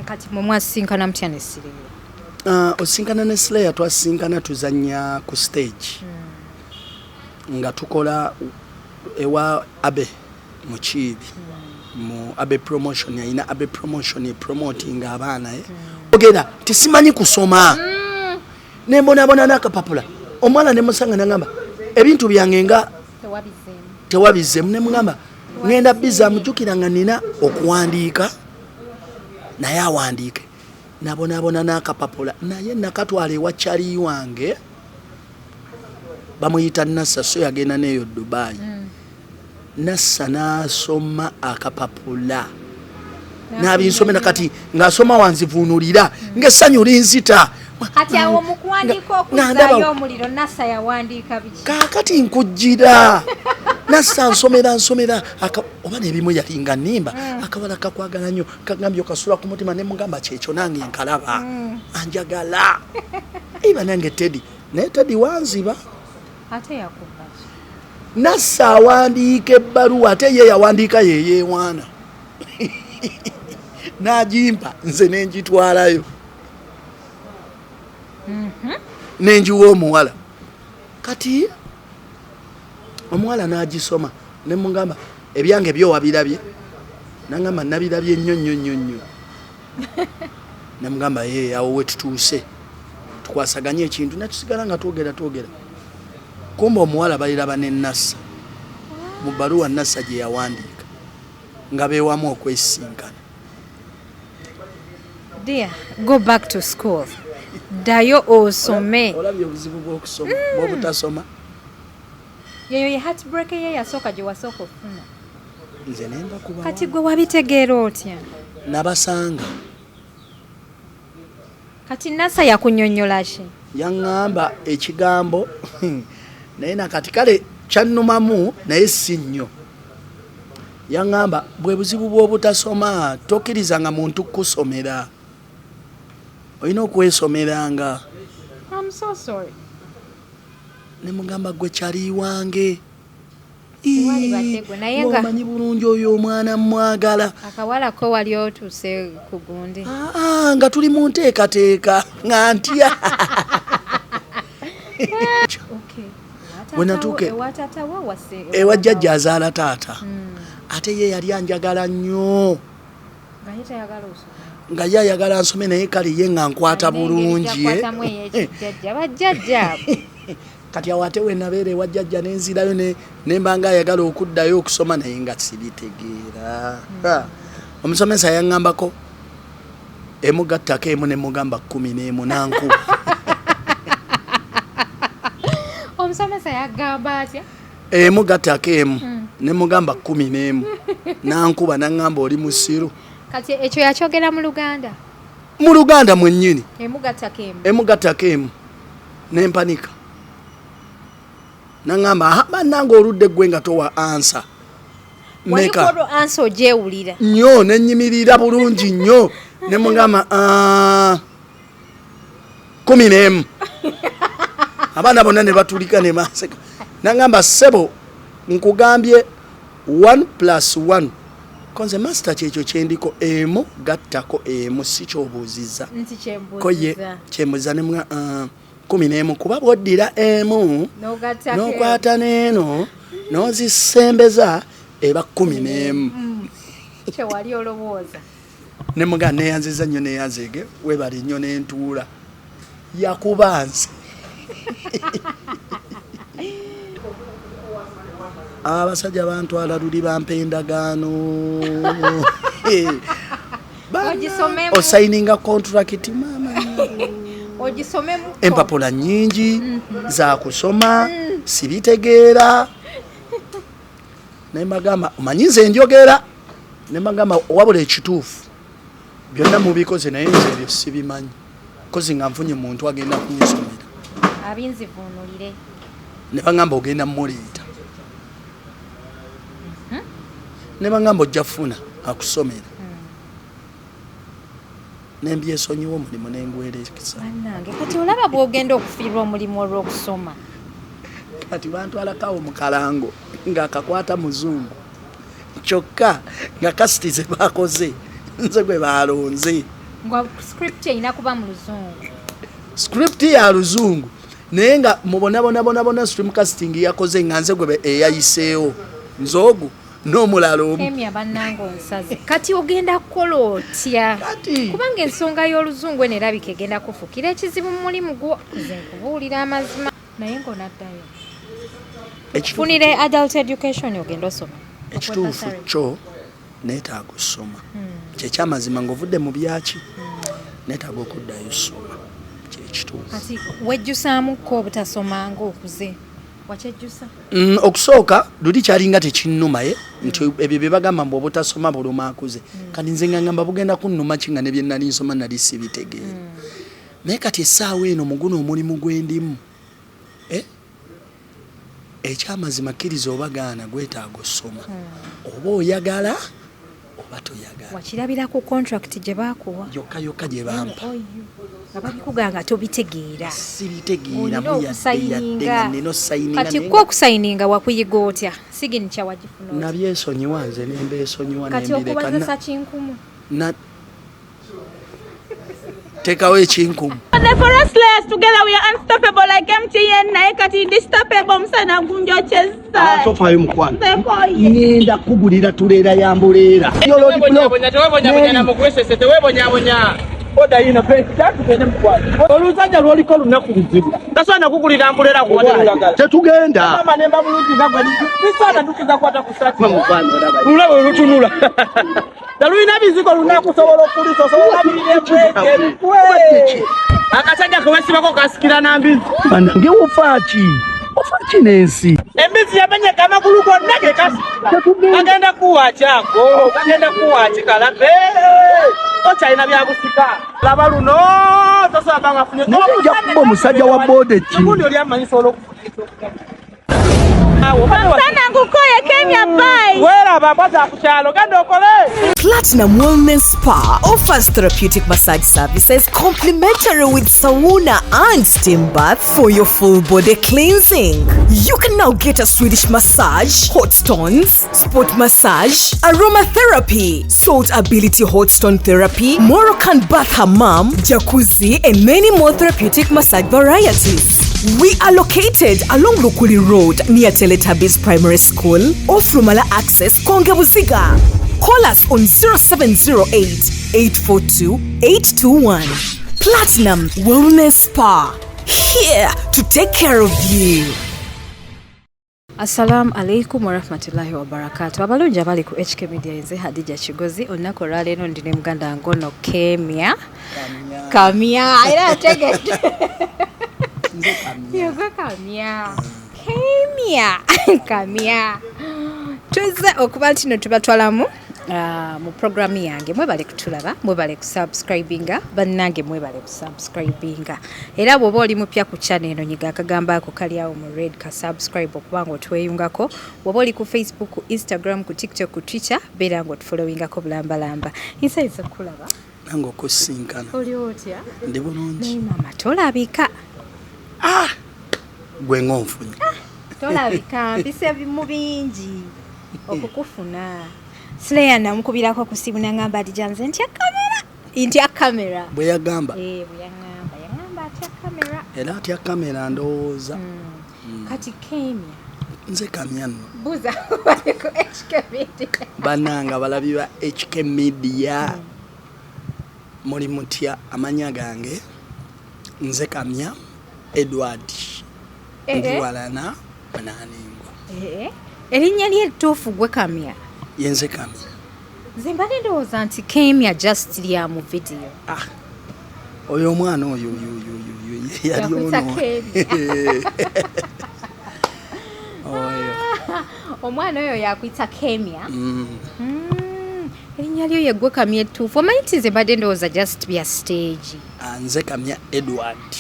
Kati mwe mwasisinkana mutya ne Sireya? Osinkana ne Slayer, twasinkana tuzanya ku stage nga tukola ewa Abe Mukiibi mu Abe Promotion. Yalina Abe Promotion promoting abaana, eh. Ogera tisimanyi kusoma, nembonabona n'akapapula. Omwana nemusanga nagamba ebintu byange nga tewabizeemu. Tewabizeemu. Nemugamba ngenda biza, mujjukira nga nina okuwandiika, naye awandiike. Nabonabona n'akapapula, naye nakatwala ewa kyali wange, bamuyita Nassa, so yagenda neeyo Dubai. Nassa n'asoma akapapula n'abinsomera. Kati ng'asoma wanzivuunulira ng'essanyu linzita. Kati awo mu kuwandiika okuzzaayo omuliro, Nassa yawandiika biki? Kaakati nkujjira. Nassa nsomera, nsomera oba nebimu yali nga nnimba. Akawala kakwagala nnyo, kagambye okasula ku mutima. Ne mugamba kyekyo nange nkalaba, anjagala iba nange Teddy. Naye Teddy wanziba. Ate yakuba ki? Nassa awandiika ebbaluwa, ate ye yawandiika yeyeewaana n'agimpa, nze nenjitwalayo nenjiwa omuwala. Kati omuwala n'agisoma, nemugamba ebyange byowabirabye? Nangamba nabirabye nnyo nnyo nnyo nnyo. Nemugamba ye awo wetutuuse tukwasaganye ekintu, netusigala nga twogera twogera. Kumba omuwala baliraba ne Nassa mu bbaluwa Nassa gye yawandiika nga beewamu okwesinkana. Dear, go back to school, ddayo osome. Olabye obuzibu bw'okusoma, bw'obutasoma. Yeyo ye heartbreak ye yasooka gye wasooka okufuna? Nze nemba kuba. Kati gwe wabitegeera otya? Nabasanga. Kati Nassa yakunyonnyola ki? Yaŋŋamba ekigambo, naye nakati kale kyannumamu, naye si nnyo. Yaŋŋamba bwe buzibu bw'obutasoma, tokkirizanga muntu kukusomera, olina okwesomeranga. I'm so sorry. Ne mugamba gwe kyali wange. Tewalibadde gwe, naye nga- Omanyi bulungi oyo omwana mwagala. Akawala ko wali otuuse ku gundi? Ah, nga tuli mu nteekateeka, nga ntya. Okay. Bwe natuuka ewa taata wo wase? Ewa jjajja azaala taata. Ate ye yali anjagala nnyo. Nga ye tayagala osome? Nga ye ayagala nsome, naye kale ye nga nkwata bulungi, eh. Kwatamu ey'ekijjajja, bajjajja abo. Kati awo ate wenabeera ewa jjajja nenzirayo nemba nga ayagala okuddayo okusoma, naye nga sibitegeera. Ha, omusomesa yaŋŋambako emu gattako emu, ne mugamba 11, nankuba. Omusomesa yagamba atya? Emu gattako emu, ne mugamba 11, nankuba, naŋŋamba oli musiru. Kati ekyo yakyogera mu Luganda? Mu Luganda mwennyini. Emu gattako emu? Emu gattako emu, nempanika. Naŋŋamba, aha, bannange, oludde gwe nga towa answer. Meka? Waliko answer ogyewulira? Nnyo, nenyimirira bulungi nnyo, ne mugamba, "Ah, 11." Abaana bonna ne batulika ne banseka. Naŋŋamba, ssebo, nkugambye 1 plus 1. Konze master kyekyo kyendiko, emu gattako emu, si kyobuuziza. Nti ko ye kyembuuziza. Kyembuuziza. Ne muga, "Ah, 11, kuba bw'oddira emu n'ogattako n'okwata n'eno n'ozisembeza eba 11." Kyewali olowooza. Ne muga neyanziza nnyo, neyanzeege, webale nnyo, nentuula. Yakuba nze. Abasajja bantwala luli bampa endagaano. Ogisomemu. Osayininga contract, maama. Ogisomemu. Empapula nnyingi za kusoma, sibitegeera. Ne mbagamba, omanyi nze njogera, ne mbagamba wabula ekituufu byonna mubikoze, naye nze ebyo sibimanyi, kozi nga nfunye muntu agenda kunsomera. Abinzivuunulire. Ne baŋŋamba ogenda muleeta, ne baŋŋamba ojja funa akusomera, nembyesonyiwa omulimu nengwerekesa. Bannange, kati olaba bw'ogenda okufiirwa omulimu olw'okusoma. Kati bantwalakawo mu kalango ng'akakwata muzungu, kyokka nga kasiti ze bakoze. Nze gwe balonze. Nga script erina kuba mu Luzungu. Script ya Luzungu, naye nga mubonabonabonabona stream casting yakoze nga nze gwe eyayiseewo, nze ogwo n'omulala omu. Kemya, bannange, onsaze. Kati ogenda kukola otya? Kati Kubanga ensonga y'Oluzungu eno erabika egenda kufuukira ekizibu mu mulimu gwo. Nze nkubuulira amazima, naye ng'onaddayo funire adult education, ogenda osoma. Ekituufu kyo neetaaga osoma, kyekyamazima, ng'ovudde mu byaki, neetaaga okuddayo soma, kyekituufu. Kati wejjusaamuko obutasoma ng'okuze? Wakyejjusa? Okusooka luli kyalinga tekinnuma ye nti ebyo bye bagamba mbu obutasoma buluma akuze. Kati nze nga ngamba bugenda kunnuma ki nga ne bye nali nsoma nali sibitegeera? Naye kati essaawa eno mu guno omulimu gwe ndimu, ekyamazima, kkiriza oba gaana, gwetaaga osoma, oba oyagala oba toyagala. Wakirabira ku contract gye baakuwa? Yokka yokka gye bampa. Nga babikuganga tobitegeera. Sibitegeera. Olina Mu yadde yadde nga okusayininga. nina osayininga. Kati Naye ko okusayininga wakuyiga otya? Signature wagifuna otya? Nabyesonyiwa nze, nembeesonyiwa. Kati Nembireka. okubazesa kinkumu. Teekawo ekinkumu. The forest slayers, together we are unstoppable like MTN, naye kati unstoppable, omusana gunjokyeza. Tofaayo mukwano. Nzekoye. Ngenda kugulira tuleera ya mbuleera. Tewebonyabonya, tewebonyabonya, namukwesese, tewebonyabonya. Oda yino tugende mukwano. Olusajja lwoliko lunaku luzibu, tasobola nakugulira mbulera kuwalulagala. Tetugenda. Mama, nemba bulungi nga gwe, sisaana tukiza kwata ku sati lulaba olutunula talulina bizigo lunaku sobola okulisa, osobola olabirira ebweke akasajja kewesibako kasikira na mbizi. Banange, ofaaki, ofaaki n'ensi? Embizi yamenyeka amagulu gonna gekasi. Kagenda kuwa kyako, kagenda kuwa kikalabe, tokyalina byabusika, laba luno tosobola banga afunye. Naye ojja kuba omusajja wa boda ki? Ogundi oli amanyi sobola okufuna. Omusana ngukoye. Kemya, bye. Weeraba mbwa za ku kyalo, genda okole. Platinum Wellness Spa offers therapeutic massage services complimentary with sauna and steam bath for your full body cleansing. You can now get a Swedish massage, hot stones, sport massage, aromatherapy, salt ability hot stone therapy, Moroccan bath hammam, jacuzzi, and many more therapeutic massage varieties. We are located along Lukuli Road near Teletubbies Primary School, off Lumala Access, Konge Buziga. Call us on 0708 842 821. Platinum Wellness Spa, here to take care of you. Assalamu alaikum warahmatullahi wabarakatu. Abalungi abali ku HK Media, nze Hadija Kigozi. Olunaku olwaleero ndi ne muganda wange ono Kemya. Kamya, era ategedde yegwe Kamya. Kemya, Kamya, tuzze okuba nti no tubatwalamu mu programu yange. Mwebale kutulaba, mwebale kusubscribinga. Bannange, mwebale kusubscribinga. Era bw'oba oli mupya ku channel eno, nyiga akagambo ako kali awo mu red ka subscribe okuba nga otweyungako. Bw'oba oli ku Facebook, ku Instagram, ku TikTok, ku Twitter, beera nga otufollowingako bulambalamba. Nsanyuse kukulaba. Nange okusinkana. Oli otya? Ndi bulungi. Naye maama, tolabika. Gwe ng'onfunye. Tolabika, mpise mu bingi okukufuna. Slayer namukubirako ku simu nangamba ati janze ntya kamera, ntya kamera. Bwe yagamba? Eh, bwe yaŋŋamba, yaŋŋamba atya kamera. Era atya kamera, ndowooza. Kati Kemya. Nze Kamya nno. Buuza baliko HK Media. Bannange abalabi ba HK Media, muli mutya? Amanya gange nze Kamya Edward. Ndiwalana Munaningwa. Eh, erinnya lye ettuufu gwe Kamya? Yenze Kamya. Nze mbadde ndowooza nti Kemya just lya mu vidiyo. Ah, oyo omwana oyo oyo oyo oyo oyo ye yali Yakuyita ono. Kemya. Oyo. Omwana oyo yakuyita Kemya? Mm. Erinnya lyo yeggwe Kamya ettuufu? Omanyi nti nze mbadde ndowooza just bya stage. Ah, nze Kamya Edward.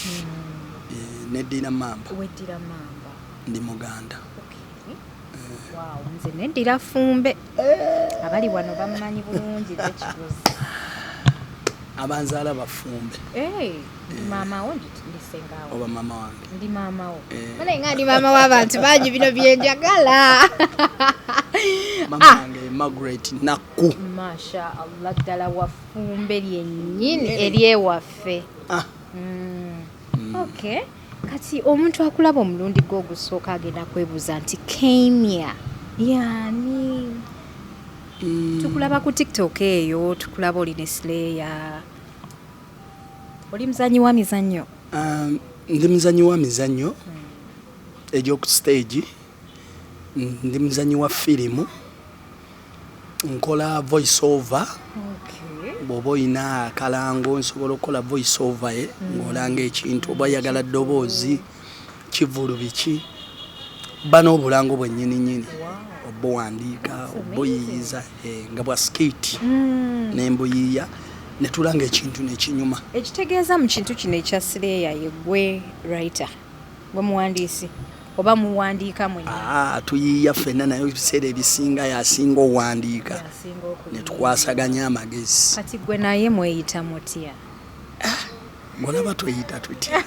Eh, neddira Mamba. Weddira Mamba? Ndi Muganda. Wow, nze neddira Fumbe. Abali wano bammanyi bulungi, nze Kigozi. Abanzaala Bafumbe. Eh, ndi maama wo, ndi sengaawo. Oba maama wange. Ndi maama wo. Eh. Naye nga ndi maama w'abantu bangi, bino byenjagala. Mama wange ye Margaret Nakku. Masha Allah, ddala wafumbe lyennyini eryewaffe. Ah. Okay, kati omuntu akulaba omulundi gwe ogusooka agenda kwebuuza nti Kemia yani? Tukulaba ku TikTok eyo, tukulaba oli ne Slayer, oli muzanyi wa mizannyo? Ndi muzanyi wa mizannyo egy'oku stage, ndi muzanyi wa firimu, nkola voice over. Bw'oba oyina akalango, nsobola okukola voice over ye ng'olanga ekintu, oba oyagala ddoboozi, kivulu, biki, ba n'obulango bwennyini nnyini obuwandiika, obuyiiyiza, nga bwa skit, nembuyiiya ne tulanga ekintu nekinyuma. Ekitegeeza mu kintu kino ekya Slayer, yeggwe writer, gwe muwandiisi oba muwandiika mwenna? Aa, tuyiiya ffenna, naye ebiseera ebisinga yasinga owandiika. Yasinga okuyiiya. Ne tukwasaganya amagezi. Kati gwe naye mweyita mutya? Olaba tweyita tutya?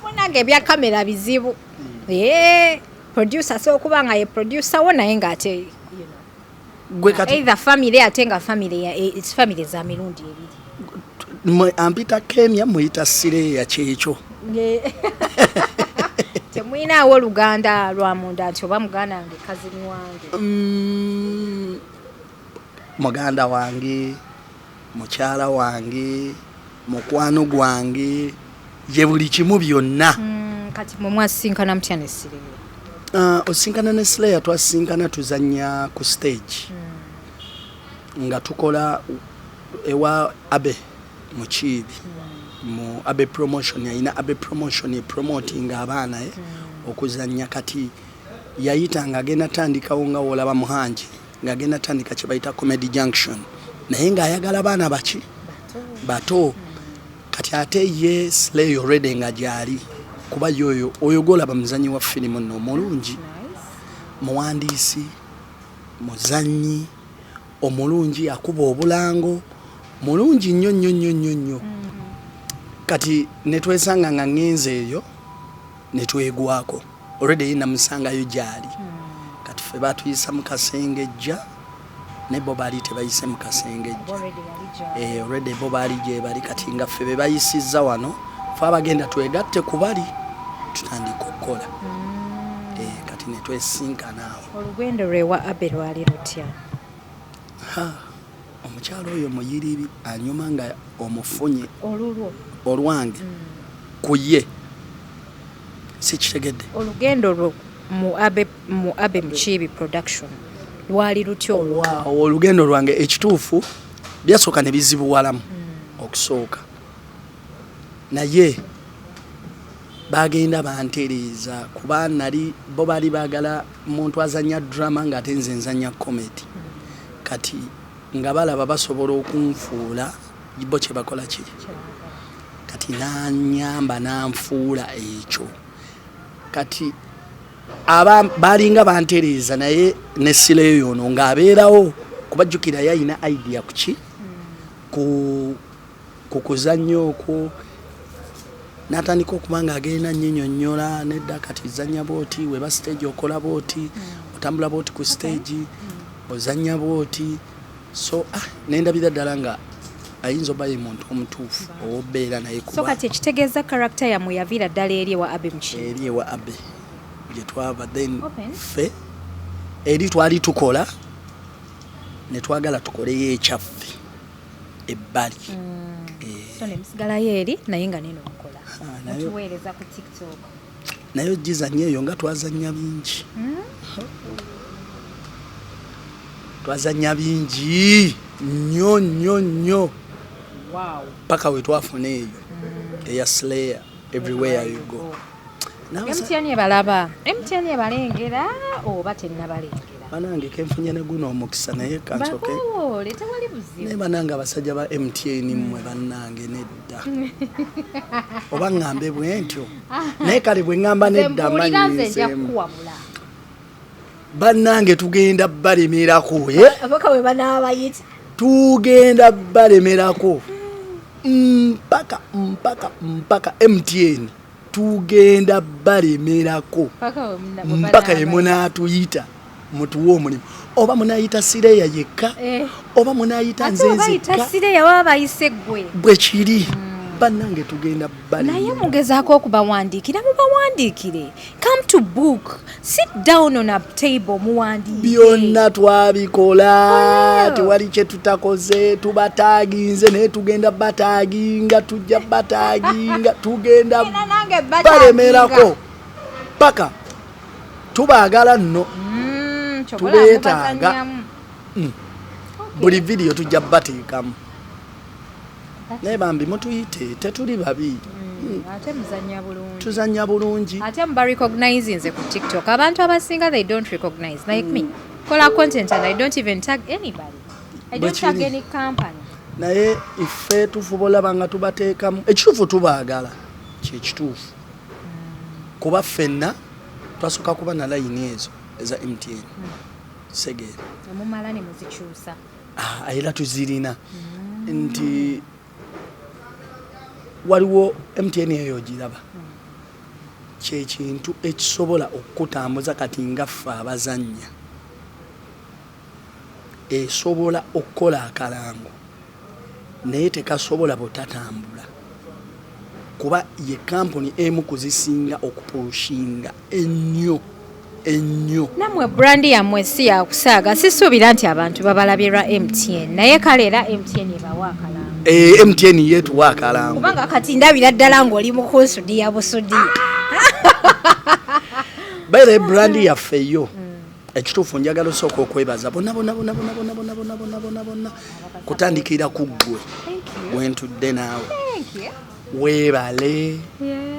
Munange, ebya kamera bizibu. Ee, producer asobola okuba nga ye producer wo, naye ng'ate Gwe kati either family, ate nga family it's family za mirundi ebiri. Ampita Kemya, muyita Slayer, kyekyo. Temuyinaawo oluganda lwa munda nti oba muganda wange, cousin wange? Muganda wange, mukyala wange, mukwano gwange, ye buli kimu byonna. Kati mwe mwasinkana mutya ne Slayer? Osinkana ne Slayer, twasinkana tuzanya ku stage nga tukola ewa Abe Mukiibi mu Abe Promotion. Alina Abe Promotion epromoting abaana okuzanya. Kati yayita nga agenda tandikawo, nga wolaba Muhangi ng'agenda tandika kye bayita Comedy Junction, naye ng'ayagala baana baki bato. Kati ate ye Slay already nga gyali, kuba ye oyo oyo gwolaba muzanyi wa firimu nno omulungi, muwandiisi, muzanyi omulungi, akuba obulango mulungi nnyo nnyo nnyo nnyo nnyo. Kati netwesanga nga ŋŋenze eyo netwegwako, already ye namusangayo gyali. Kati ffe batuyisa mu kasengejja, ne bo baali tebayise mu kasengejja. Already bo baali gye bali. Kati nga ffe be bayisizza wano, fe abagenda twegatte ku bali tutandika okukola. Kati netwesinkana awo. Olugendo lwewa Abe lwali lutya? Ha, omukyalo oyo muyiribi, anyuma nga omufunye. Olulwo? Olwange ku ye sikitegedde. Olugendo lwo mu Abe Mukiibi Production lwali lutya olwo? Wow, olugendo lwange ekituufu byasooka ne bizibuwalamu okusooka, naye bagenda bantereeza, kuba nali bo baali baagala muntu azanya drama ng'ate nze nzanya comedy. Kati nga balaba basobola okunfuula bo kye bakola ki. Kati nanyamba nanfuula ekyo. Kati aba balinga bantereeza, naye ne Slayer ono ng'abeerawo, kubajjukira yayina idea kuki ku kuzannya okwo, n'atandika okuba nga agenda nnyinyonnyola, nedda kati zannya bwoti, weba stage okola bwoti, otambula bwoti ku stage, ozannya bwoti. So nendabira ddala nga ayinza oba ye muntu omutuufu owobeera naye. So kuba kati ekitegeeza character yammwe yaviira ddala eri ewa Abe Mukiibi? Eri ewa Abe gye twava, then Open. ffe eri twali tukola ne twagala tukoleyo ekyaffe ebbali. So ne musigalayo eri, naye nga neno mukola? Ah, Mutuweereza ku TikTok. Naye ogizannya eyo nga twazannya bingi, twazannya bingi nnyo nnyo nnyo paka we twafuna eyo eya Slayer Everywhere You Go. MTN ebalaba, MTN ebalengera oba tennabalengera? Banange, kenfunye ne guno omukisa, naye kansooke Bakowoole, tewali buzibu. Naye banange, abasajja ba MTN mmwe bannange, nedda, oba ŋŋambe bwe ntyo, naye kale bwe ŋŋamba Nze nedda mbuulira, nze nja manyiizeemu. kukuwabula. Bannange, tugenda balemerako, eh? Abaka bwe banaabayita. Tugenda balemerako mpaka mpaka mpaka. MTN tugenda balemerako paka we mpaka yemunaatuyita. Mutuwe omulimu, oba munayita Sireya yekka, oba munayita nze nzekka. Sireya baba bayise ggwe. Bwe kiri. Bannange, tugenda Naye balemera. Mugezaako okubawandiikira, mubawandiikire. Come to book, sit down on a table, muwandiike. Byonna twabikola. For real? Tewali kye tutakoze. Tubataaginze, naye tugenda bataaginga, tujja bataaginga, tugenda Era nange bataaginga. balemerako paka tubaagala nno. Kyobola Tubeetaaga. mubazannyamu. Buli vidiyo tujja bateekamu, naye bambi mutuyite, tetuli babi. Ate muzannya bulungi. Tuzannya bulungi. Ate muba recognize nze ku TikTok. Abantu abasinga they don't recognize, like me, kola content and I don't even tag anybody, I don't tag Bwe kiri. any company. Naye ife tufuba olaba nga tubateekamu. Ekituufu tubaagala, kyekituufu, kuba ffenna twasooka kuba na layini ezo eza MTN segeera. Emumala ne muzikyusa. Ah, era tuzirina nti waliwo MTN eyo ogiraba, kyekintu ekisobola okukutambuza kati nga ffe abazannya, esobola okukola akalango naye tekasobola butatambula, kuba ye kampuni emu kuzisinga okupushinga ennyo ennyo. Nammwe brand yammwe si yakusaaga. Sisuubira nti abantu babalabye lwa MTN, naye kale era MTN ebawa akalango. Eh, MTN yetuwa akalango. Kubanga kati ndabira ddala ng'oli mu kunsudiya busudiya. Baire brand yaffe yo, ekituufu njagala osooka okwebaza bonna bonna bonna bonna bonna bonna bonna bonna bonna bonna, kutandikira ku ggwe bwentudde naawe. Weebale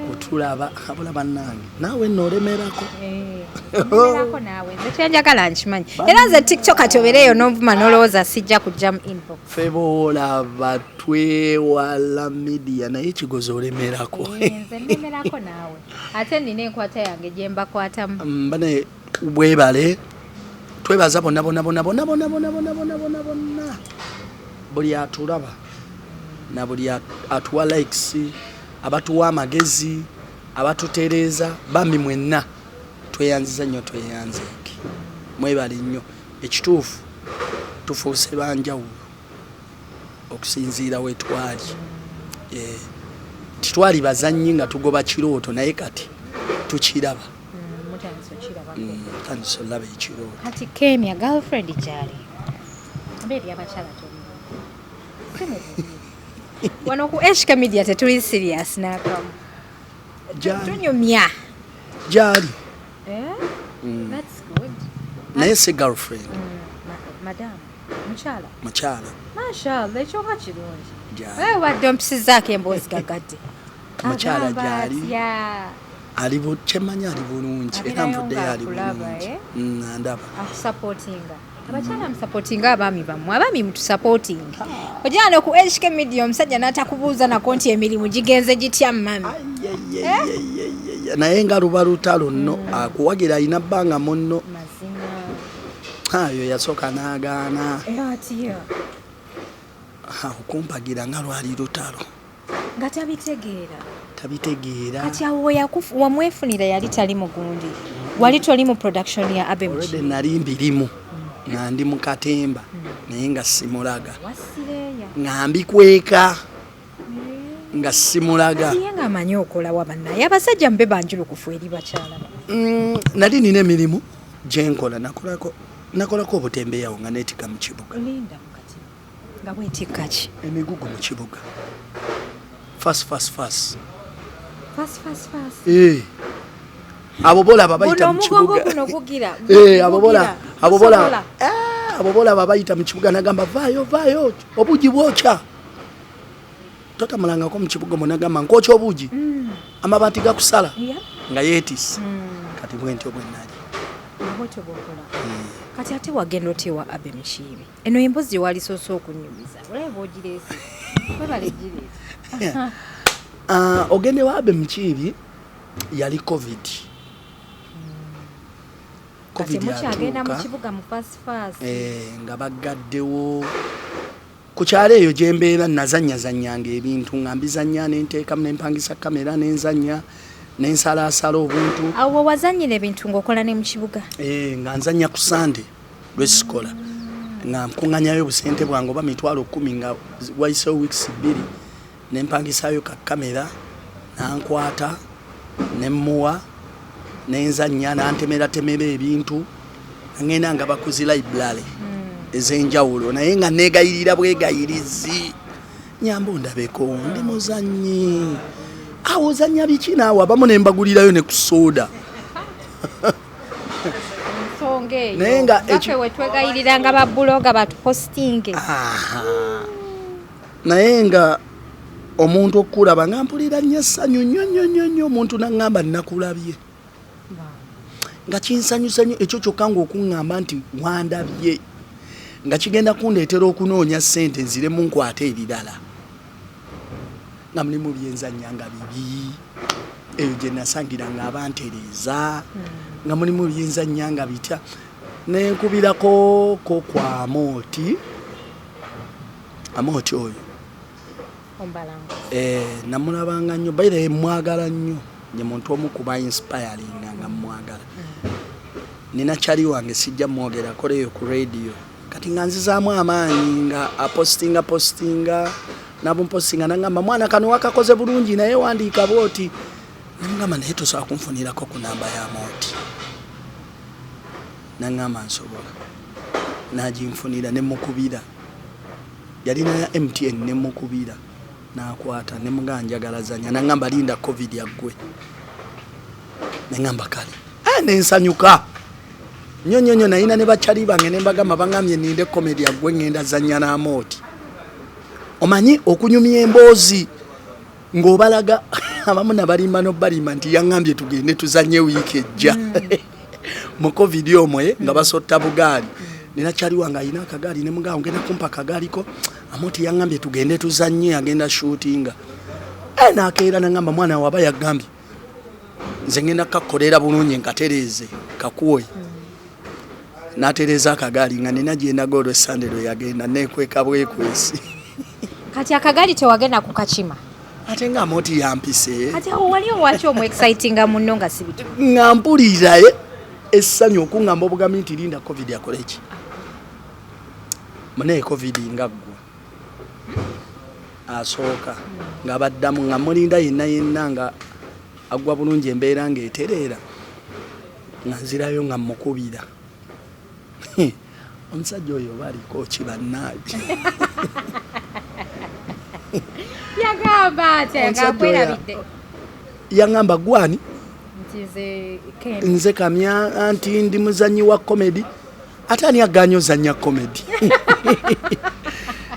kutulaba abula. Bannange, naawe nno olemerako. Mbeerako naawe, nze kyenjagala nkimanyi. Era nze TikTok kati obeereeyo n'onvuma n'olowooza sijja kujja mu inbox. Ffe boolaba twewala media, naye ekigozi olemerako. Eh, nze nnemerako naawe, ate nina enkwata yange gye mbakwatamu. Bane bwebale, twebaza bonna bonna bonna bonna bonna bonna bonna bonna bonna bonna, buli atulaba na buli atuwa likes, abatuwa amagezi, abatutereeza. Bambi mwenna tweyanziza nnyo, tweyanzeeke, mwebale nnyo. Ekituufu tufuuse banjawulo okusinziira wetwali. Eh, titwali bazannyi nga tugoba kirooto, naye kati tukiraba. Mutandise okirabako. Tandise olaba ekirooto. Kati Kemya, girlfriend gyali mba ebyabakyala tobibuuka, si mububi. Wano ku HK Media tetuli serious n'akamu. Gyali. Tunyumya. Gyali. Eh? That's good. Naye si girlfriend. Madam mukyala. Mukyala. Mashallah, ekyo nga kirungi. Gyali. Eh, wadde ompisizaako emboozi gagadde. Mukyala Agamba gyali. atya? Ali kyemanyi ali bulungi era Abeerayo nvuddeyo ali ng'akulaba, bulungi. eh? Andaba. Akusupportinga. Abakyala musupportinga abaami bammwe, abaami mutusupportinga. Ojja no ku HK Media omusajja n'atakubuuza nako nti emirimu gigenze gitya mami. Ayeyeyeyeye. Naye nga luba lutalo nno, akuwagira alina bbanga munno. Mazima. Ayo yasooka n'agaana. Era atya? Ah, okumpagira nga lwali lutalo. Nga tabitegeera. Tabitegeera. Kati awo wamwefunira yali tali mugundi, wali toli mu production ya Abe? Already nali mbirimu nga ndi mu katemba, naye nga simulaga. Wasireeya. Nga mbikweka, nga simulaga. Kati ye ng'amanyi okolawa? Bannaye abasajja mube banjulukufu eri bakyala ba. Nali nina emirimu gyenkola, nakolako obutembeeyawo nga neetika mu kibuga. Linda, mukati nga bwetikka ki? Emigugu mu kibuga, fas fas fas. Fas fas fas. Eh. Abo bolaba bayita Guno mu omugongo kibuga. guno gugira. Eh, abo bola gugira. abo bola Gusobola. Eh, abo bolaba bayita mu kibuga nagamba vaayo vaayo, obugi bwokya. Totamulangako mu kibuga omwo nagamba nkwokya obugi, amabaati gakusala. Nga yeetisse. Kati bwentyo bwe nali. Bwotyo bwokola. Kati ate wagenda otya Abe Mukiibi? Eno emboozi gye walisoose okunyumiza, olabe bwogireese, webale gireeta. Ah, ogende wa Abe Mukiibi yali COVID. Kati COVID mukyagenda mu yatuuka. kibuga mu fast fast. Eh, nga baggaddewo ku kyalo eyo gye mbeera, nazannyazannyanga ebintu nga mbizannya nenteekamu nempangisa kamera nenzannya. Nensalaasala obuntu. Awo wazanyira ebintu ng'okola ne mu kibuga? Eh, nga nzanya ku Sande lwesikola, nga nkuŋŋanyayo obusente bwange oba 100,000, nga wayisewo weeks 2 nempangisaayo ka kamera, nankwata nemmuwa, nenzanya, nantemeratemera ebintu, ngenda nga bakuzi library ez'enjawulo, naye nga negayirira bwegayirizi, nyamba ondabeko ndi muzanyi. Awo ozanya biki naawe? Abamu nembagulirayo ne ku soda. Ensonga eyo. Naye nga Naffe wetwegayiriranga babuloga batupostinge. Aha. Naye nga omuntu okukulaba nga mpulira nnyo essanyu nnyo nnyo nnyo nnyo, omuntu naŋŋamba nakulabye, nga kinsanyusa nnyo ekyo kyokka, ng'okuŋŋamba nti wandabye, nga kigenda kundeetera okunoonya ssente nziremu nkwate ebirala, nga mulimu byenzanya nga bibi, eyo gye nasangira nga abantereeza, nga mulimu byenzanya nga bitya, nenkubirako ko kwa Amooti. Amooti oyo Ombalanguzi. Eh, namulabanga nnyo. By the way, mwagala nnyo, ye muntu omu kuba inspiring nga mwagala. Nina kyali wange, sijja mwogera, akola eyo ku radio, kati nga nzizaamu amaanyi nga apostinga postinga, nabumpostinga, nagamba, "Mwana, kano wakakoze bulungi, naye wandiika bwoti." Namugamba, "Naye tosobola kunfunirako ku namba ya Mooti?" Naŋŋamba, "Nsobola." Naginfunira, nemukubira, yalina ya MTN, nemukubira nakwata, nemugamba, "Njagala zanya." Naŋŋamba, "Linda COVID yaggwe." Neŋŋamba, "Kale." Eh, nensanyuka nnyo nnyo nnyo. Nayina ne bakyali bange nembagamba, baŋŋambye ninde comedy yaggwe, ŋŋenda zanya n'Amooti. Omanyi okunyumya emboozi ng'obalaga abamu nabalimba nobalimba nti yaŋŋambye tugende tuzanye wiiki ejja mu COVID omwe, nga basotta bugaali. Nina kyali wange alina akagaali, ne mugamba, "Ngenda kumpa akagaaliko, Amooti yaŋŋambye tugende tuzanye, agenda shootinga." Eh, nakeera naŋŋamba, "Mwana waba yagambye nze ngenda kakolera bulungi nkatereeze kakuwe." Natereeza akagaali nga nina gyendaga olwesande lwe yagenda, nekweka bwekwesi. Kati akagaali tewagenda kukakima? Ate nga Amooti yampise. Kati awo wali owaki omuexcitinga munno nga si bitu? Nga mpuliraye essanyu okuŋŋamba obugambi nti linda COVID akole ki. Munaye COVID nga ggwa asooka nga baddamu, nga mulinda yenna yenna nga aggwa bulungi, embeera ng'etereera, nga nzirayo nga mukubira. Omusajja oyo oba aliko ki bannaabi? Yagamba atya? Omusajja oyo Yakwerabidde? Yaŋŋamba, "Gwani?" Nti nze Ken. "Nze Kamya, anti ndi muzanyi wa comedy." "Ate ani aganye ozanya comedy?"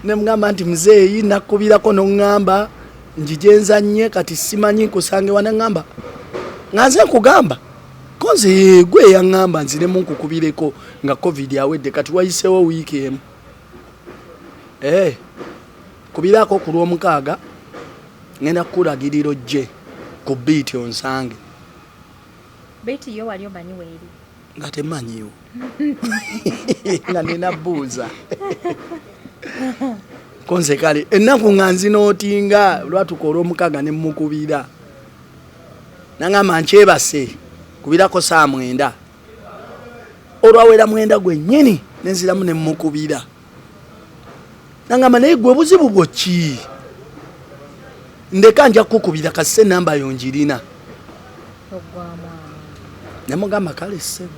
Nemugamba nti, "Muzeeyi, nakubirako noŋŋamba njije nzanye, kati simanyi nkusange wa." Naŋŋamba nga nze nkugamba ko nze gwe yaŋŋamba nziremu nkukubireko nga COVID awedde. Kati wayiseewo wiiki emu. Eh, kubirako ku Lwomukaaga, ngenda kukulagirira ojje ku biiti onsange. Beti yo wali omanyi weeri? Nga temanyiwo, nga nina buuza konze. Kale ennaku nga nzinootinga, lwatuka olwomukaaga ne mukubira, nangamba, "Nkyebase, kubirako saa 9." Olwawera 9 gwennyini nenziramu ne mukubira, nangamba, "Naye gwe buzibu bwo ki? Ndeka, nja kukukubira kasise enamba yo njirina." Oggwamu amaanyi. Nemugamba, "Kale ssebo,"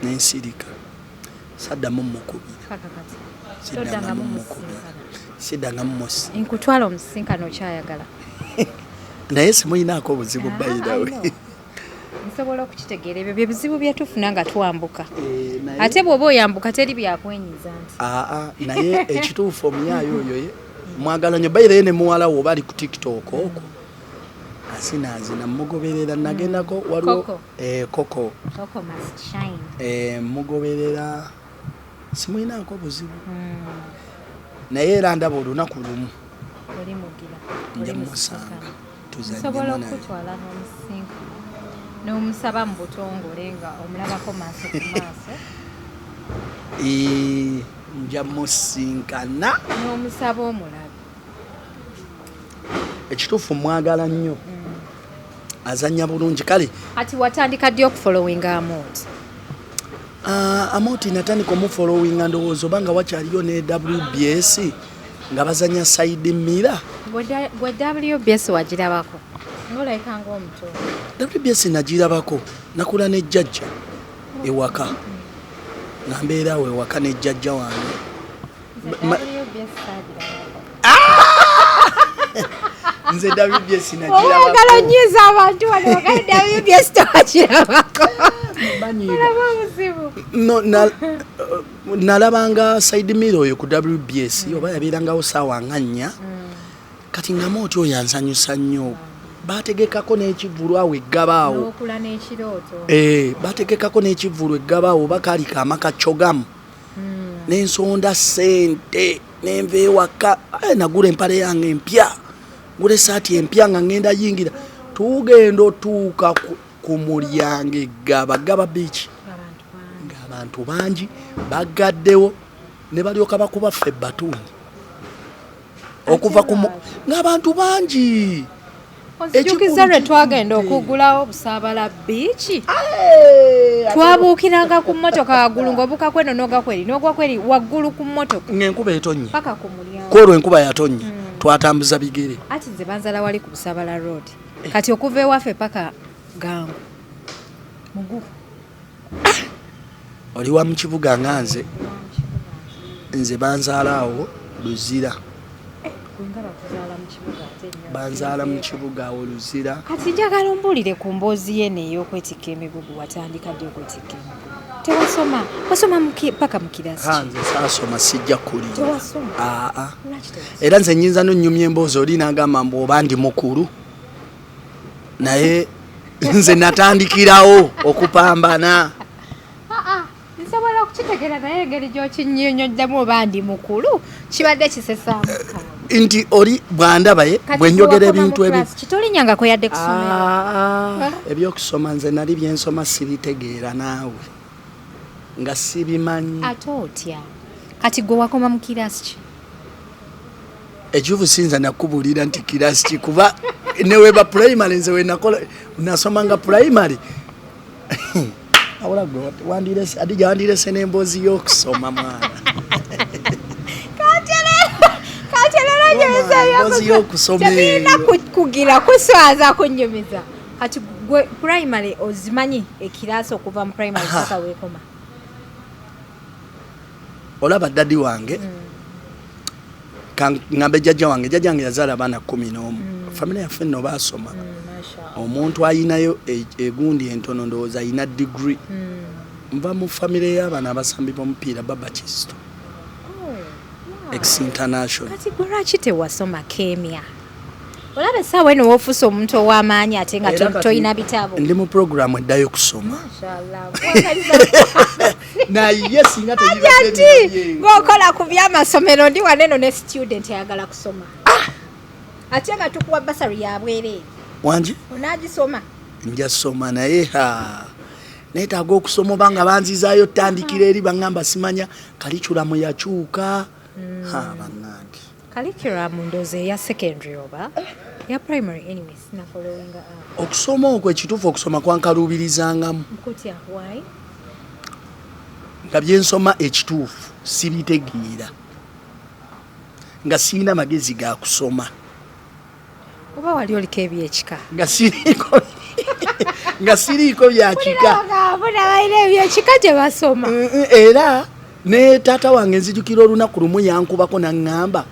nensirika, saddamu mukubira. Paka kati Siddangamu toddangamu mukubira. musisinkana? Siddangamu musi. Nkutwala omusisinkano, okyayagala? Naye simuyinaako obuzibu. Ah, By the I way. know. Nsobola okukitegeera, ebyo bye bizibu byetufuna nga twambuka. Eh, Ate bw'oba oyambuka teri byakwenyiza nti Aa, naye ekituufu omuyaayo oyo ye mwagala nnyo. Bayirayo ne muwala we oba ali ku TikTok okwo azinaazina, mugoberera, nagendako waliwo. Coco. Eh, Koko. Coco must shine. Eh, mugoberera, simuyinaako buzibu, naye era ndaba olunaku lumu Olimugira. nja musanga Nsobola tuzannyemu naye. okukutwala n'omusinkana n'omusaba mu butongole nga omulabako maaso ku maaso. Eh, nja musinkana. N'omusaba omulabe. Ekituufu mwagala nnyo. Azannya bulungi kale. Ati watandika ddi okufollowinga Amooti? Amooti natandika omufollowinga ndowooza oba nga wakyaliyo ne WBS nga bazanya side mirror. Gwe WBS wagirabako? Ng'olabika ng'omuto. WBS nagirabako, nakula ne jjajja ewaka. Nga mbeera awo ewaka ne jjajja wange. WBS saagirabako. Nze WBS Oyagala nagirabako. onyiiza abantu wano bagale WBS tewakirabako. Banyiiga. Olaba obuzibu. No, nalabanga side mirror oyo ku WBS oba yabeerangawo saawa nga nnya. Kati nga Amooti oyo ansanyusa nnyo. Baategekako n'ekivvulu awo eggabaawo. N'okula n'ekirooto. Baategekako n'ekivvulu eggabaawo oba kaali kaama ka Chogamu. N'ensonda ssente nenva ewaka, nagula empale yange empya, ngula essaati empya nga ngenda yingira. Tugenda otuuka ku mulyango eggaba, Gaba Beach. Ng'abantu bangi bagaddewo ne balyoka bakuba ffe batuuni. Okuva ku ng'abantu bangi. Ozijukiza lwe twagenda okugulawo Busaabala Beach. Twabuukiranga ku mmotoka waggulu ng'obuuka kweno n'ogwa kweri, n'ogwa kweri waggulu ku mmotoka. Ng'enkuba etonnya. Paka ku mulyango. Kwolwo enkuba yatonnya, twatambuza bigere. Ati nze banzala wali ku Busaabala Road. Kati okuva ewaffe paka Gangu. Mugugu. Oli wa mu kibuga nga nze. Nze banzaala awo Luzira. Banzaala mu kibuga awo Luzira. Kati njagala ombuulire ku mboozi ye n'ey'okwetikka emigugu. Watandika ddi okwetikka emigugu? Tewasoma? Wasoma paka mu kirasi ki? Nze saasoma, sijja kulimba. Tewasoma? Aa. Lwaki tewasoma? Era nze nnyinza n'onnyumya emboozi oli n'agamba mbu oba ndi mukulu. Naye nze natandikirawo okupambana. Nsobola okukitegeera naye engeri gy'okinnyonnyoddemu oba ndi mukulu kibadde kisesaamu. Nti oli bw'andaba ye bwe njogera ebintu ebyo. Kitolinyangako yadde kusomera. Ebyokusoma nze nali bye nsoma sibitegeera naawe nga sibimanyi. Ate otya? Kati gwe wakoma mu kirasi ki? Ekivu sinza nakubuulira nti kirasi ki kuba ne weba primary nze we nakola nasomanga primary. Awula gwe wandirese, Adija wandirese n'emboozi y'okusoma mwana. Katerera nyumiza Emboozi y'okusoma Tebirina eyo. kugira kuswaza kunnyumiza. Kati gwe primary ozimanyi ekirasi okuva mu primary paka weekoma? Olaba daddy wange ngambe jjajja wange, jjajja wange yazaala abaana 11. Family yaffe nno baasoma. Omuntu ayinayo egundi entono ndowooza ayina degree. Nva mu family y'abaana abasambi b'omupiira Baba Kisto. Ex international. Kati gwe lwaki tewasoma Kemia? Olaba essaawa eno w'ofuuse omuntu ow'amaanyi ate nga Era kati tolina bitabo. Ndi mu program eddayo kusoma. Mashallah. Naye singa Ati ng'okola ku by'amasomero ndi wano eno ne student ayagala kusoma. Ate nga tukuwa bursary ya bwereere. Wangi? Onaagisoma? Nja soma naye ha. Neetaaga okusoma oba nga banzizaayo ttandikira eri baŋŋamba simanya curriculum yakyuka. Ha bannange. Curriculum ndowooza eya secondary oba ya primary anyway sina following up. Okusoma okwo ekituufu okusoma kwankaluubirizangamu. Nkutya why? Nga bye nsoma ekituufu sibitegeera. Nga sirina magezi ga kusoma. Oba wali oliko ebyekika? Nga siriiko bya kika. Abona balina ebyekika gye basoma. Era ne taata wange nzijukira olunaku lumu yankubako n'aŋŋamba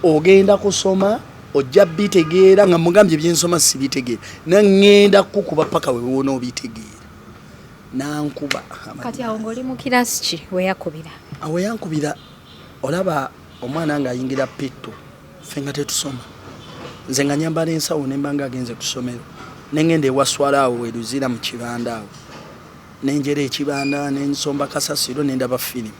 ogenda kusoma ojja bitegeera nga mugambye bye nsoma sibitegeera naŋŋenda kukuba paka we woona obitegeera. Nankuba. Kati awo ng'oli mu kirasi ki we yakubira? Awo yankubira olaba omwana ng'ayingira pitto ffe nga tetusoma. Nze nga nyambala ensawo ne mba nga agenze ku ssomero ne ŋŋenda ewaswala awo e Luzira mu kibanda awo. Ne njera ekibanda ne nsomba kasasiro ne ndaba firimu.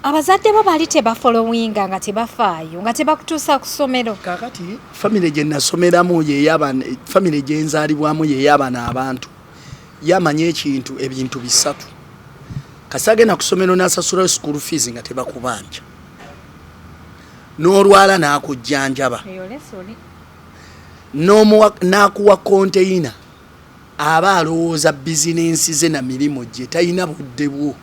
Abazadde bo baali tebafollowinga nga tebafaayo nga tebakutuusa ku ssomero. Kaakati famire gye nasomeramu y'ey'abaana, famire gye nzaalibwamu y'ey'abaana abantu. Yamanya ekintu ebintu bisatu. Kasita agenda ku ssomero n'asasulayo school fees nga tebakubanja. N'olwala n'akujjanjaba. Eyo lesson. N'akuwa konteyina, aba alowooza bizinensi ze na mirimu gye, talina budde bwo.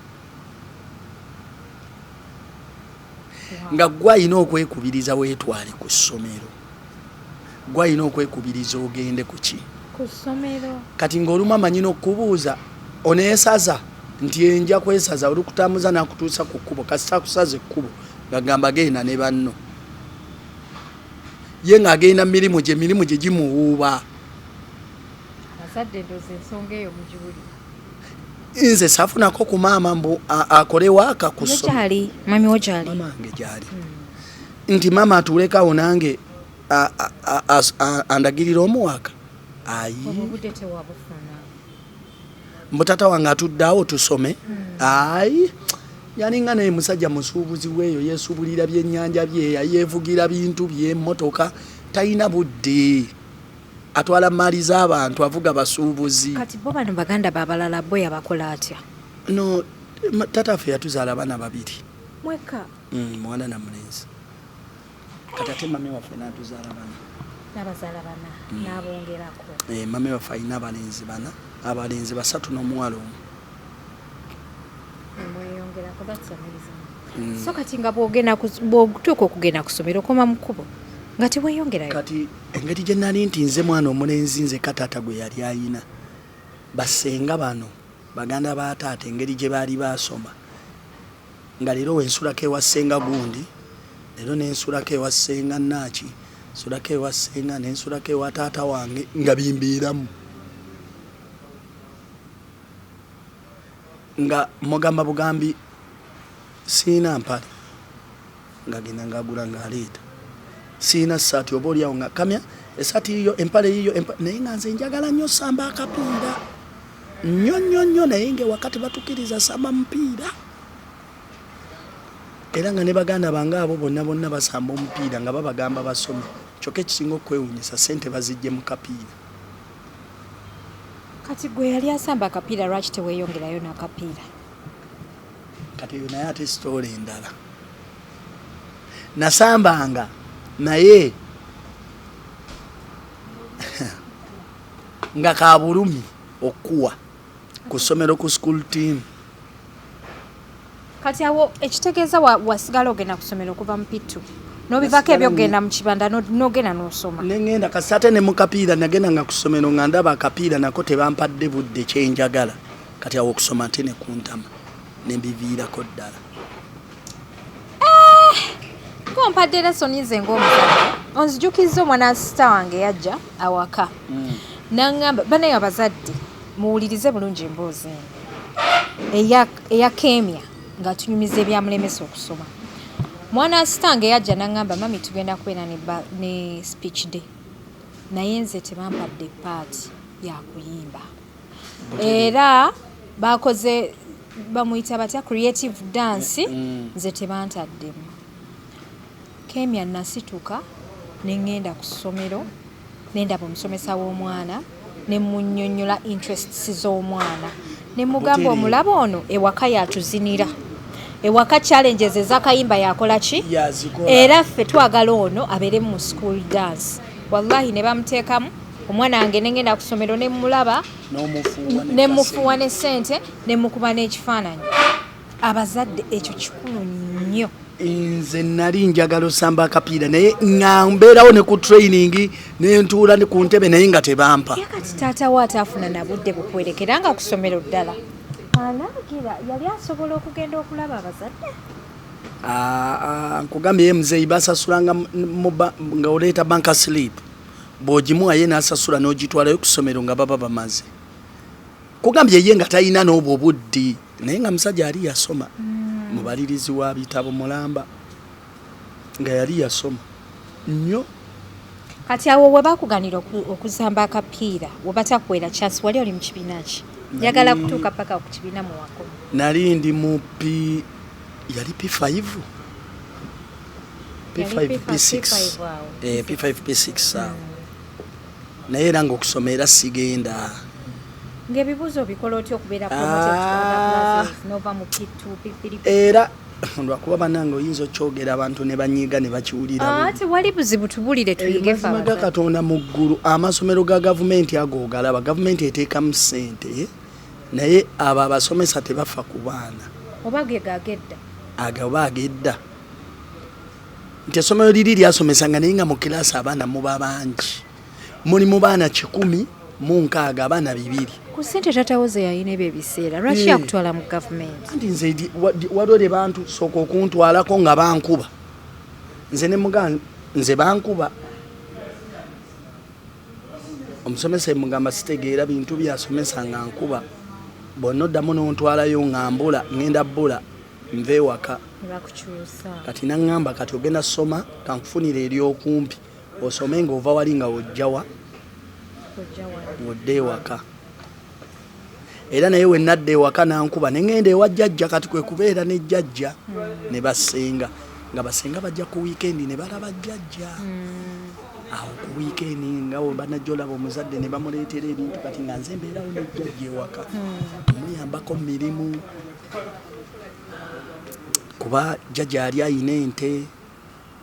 Nga gwe alina okwekubiriza weetwale ku ssomero, gwe alina okwekubiriza ogende ku ki? Ku ssomero. Kati ng'olumu amanyi n'okubuuza, oneesaza? Nti enja kwesaza. Olikutambuza n'akutuusa ku kkubo, kasita akusaza ekkubo ng'agamba genda ne banno, ye ng'agenda mirimu gye, mirimu gye gimuwuuba. Abazadde, ndooza ensonga eyo mugiwulira. Nze saafunako ku maama mbu akole waaka ku ssomero. Gyali mami wo gyali? Mama wange gyali, nti maama atuulekawo nange andagirira omuwaka, ayi. Obwo obudde tewabufuna. Mbu taata wange atudde awo tusome, ayi. Yalinga naye musajja musuubuzi weeyo, yeesuubulira byennyanja bye, yeevugira bintu byemmotoka, talina budde, atwala maali z'abantu, avuga basuubuzi. Kati bo bano baganda babalala bo yabakola atya? No, taata waffe yatuzaala abaana babiri. Mweka? Mwana na mulenzi. Kati ate mami waffe n'atuzaala bana. N'abazaala bana n'abongerako. Eh, mami waffe alina abalenzi bana, abalenzi basatu n'omuwala omu. Nemweyongerako, that's amazing. So kati nga bw'otuuka okugenda ku ssomero, okoma mu kkubo nga teweeyongerayo? Kati engeri gye nali nti nze mwana omulenzi nzeka taata gwe yali ayina, basenga bano baganda ba taata, engeri gye baali baasoma, nga leero wensulako ewa ssenga gundi, leero nensulako ewa ssenga naaki, nsulako ewa ssenga, nensulako ewa taata wange, nga bimbiiramu, nga mugamba bugambi siina mpale, ngagenda ngagula ngaleeta, siina saati, oba oliawo nga kamya esaati yiyo, empale yiyo, naye nga nze njagala nnyo samba akapiira nnyo nnyo nnyo, naye nga ewaka tebatukiriza samba mupiira. Era nga ne baganda bange abo bonna bonna basamba omupiira, nga babagamba basome. Kyokka ekisinga okwewuunyisa, sente bazijje mu kapiira. Kati gwe yali asamba akapiira, lwaki teweeyongerayo n'akapiira? Kati eyo naye ate story endala. Nasambanga naye nga kabulumi okuwa ku ssomero, ku school team. Kati awo ekitegeeza wasigala ogenda ku ssomero okuva mu P2, n'obivaako ebyokugenda mu kibanda, n'ogenda n'osoma. Nengenda kasi ate ne mu kapiira. Nagenda nga ku ssomero nga ndaba akapiira nako tebampadde budde kyenjagala. Kati awo okusoma nte ne kuntama, nembiviirako ddala. Ng'ompadde lesson nze ng'omuzadde. Onzijukizza omwana sisita wange yajja awaka naŋŋamba, banaye abazadde muwulirize bulungi emboozi eno eya Kemya ng'atunyumiza ebyamulemesa okusoma. Mwana wa sitange yajja naŋŋamba, "Mami, tugenda kubeera ne speech day, naye nze tebampadde part yakuyimba, era bakoze bamuyita batya, creative dance, nze tebantaddemu." Kemya nasituka ne ŋŋenda ku ssomero, nendaba omusomesa w'omwana, ne munnyonnyola interests z'omwana, ne mugamba, Butereevu. "Omulaba ono ewaka yatuzinira, ewaka challenges ez'akayimba yakola ki?" Yazikola. "Era ffe twagala ono abeere mu school dance." Wallahi ne bamuteekamu omwana wange, ne ngenda ku ssomero ne mulaba. N'omufuuwa. Ne mufuuwa ne ssente, ne mukuba n'ekifaananyi. Abazadde, ekyo kikulu nnyo. Nze nali njagala osamba akapiira, naye nga mbeerawo ne ku training, nentuula ne ku ntebe, naye nga tebampa. Ye kati taata we ataafuna na budde bukuwerekera nga ku ssomero ddala alagira, yali asobola okugenda okulaba abazadde? Ah, ah, nkugambye ye muzeeyi basasulanga nga oleeta bank slip, bw'ogimuwa ye n'asasula n'ogitwalayo ku ssomero nga baba bamaze. Kugambye ye nga talina n'obwo budde, naye nga musajja ali yasoma, mubalirizi wa bitabo mulamba, nga yali yasoma nnyo. Kati awo we bakuganira okusamba akapiira, we batakuweera chance, wali oli mu kibiina ki? Njagala kutuuka paka ku kibiina muwako. Nali ndi mu P, yali P5, P5. Yali P6. P5 awo. Eh, P5, P6 awo, naye era nga okusoma era sigenda. Ng'ebibuuzo obikola otya okubeera Ah. promoted to other classes, nova mu P2, P3? Era Lwakuba bannange oyinza okyogera abantu ne banyiiga ne bakiwulira. Ah, tewali buzibu, tubulire tuyige ffe Mazima ga abazadde. Katonda mu ggulu, amasomero ga gavumenti ago ogalaba, gavumenti eteekamu ssente, naye abo abasomesa tebafa ku baana. Oba ge gagedda. Agaba agedda nti essomero liri lyasomesanga, naye nga mu kilaasi abaana muba bangi, muli mu baana 160, abaana 200. Ku ssente taatawo ze yalina ebyo ebiseera, lwaki yakutwala mu gavumenti? Anti nze waliwo lye bantu sooka okuntwalako nga bankuba, nze ne mugaa nze bankuba, omusomesa emugamba sitegeera bintu byasomesa nga nkuba, bonna oddamu n'ontwalayo nga mbula, ngenda bbula nva ewaka. Ne bakukyusa. Kati naŋŋamba, kati ogenda soma, kankufunire eryokumpi osome ng'ova wali nga ojjawa. Ojja wano. Ng'odde ewaka. Era naye we nadda ewaka nankuba ne ŋŋenda ewa jjajja. Kati kwe kubeera ne jjajja ne basenga, nga basenga bajja ku wiikendi ne balaba jjajja awo ku wiikendi, nga we banajja olaba omuzadde ne bamuleetera ebintu. Kati nga nze mbeerawo ne jjajja ewaka, muyambako mu mirimu, kuba jjajja yali ayina ente,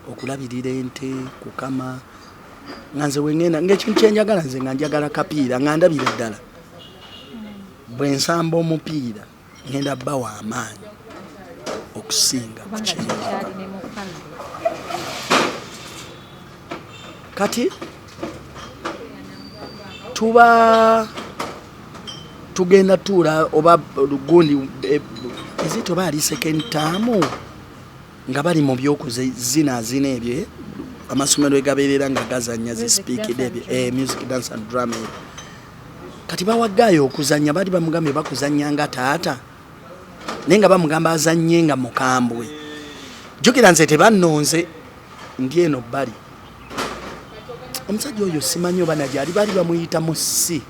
okulabirira ente, kukama, nga nze wengenda ngaekintu kyenjagala, nze nga njagala kapiira, nga ndabira ddala bwe nsamba omupiira ngenda bba wa amaanyi okusinga ku Kubanga kyenjagala. kyali ne mu family. Kati tuba tugenda tuula oba gundi ezit oba ali second term, nga bali mu byokuzinaazina ebyo, amasomero egabeerera nga gazanya Music, zisipiikidde dance ebyo, and music, dance and drama ebyo. Kati bawagaayo okuzanya, baali bamugambye bakuzanya nga taata, naye nga bamugamba azanye nga mukambwe. Jjukira nze tebannonze, ndi eno bbali. Omusajja oyo simanyi oba nagyali, baali bamuyita mu si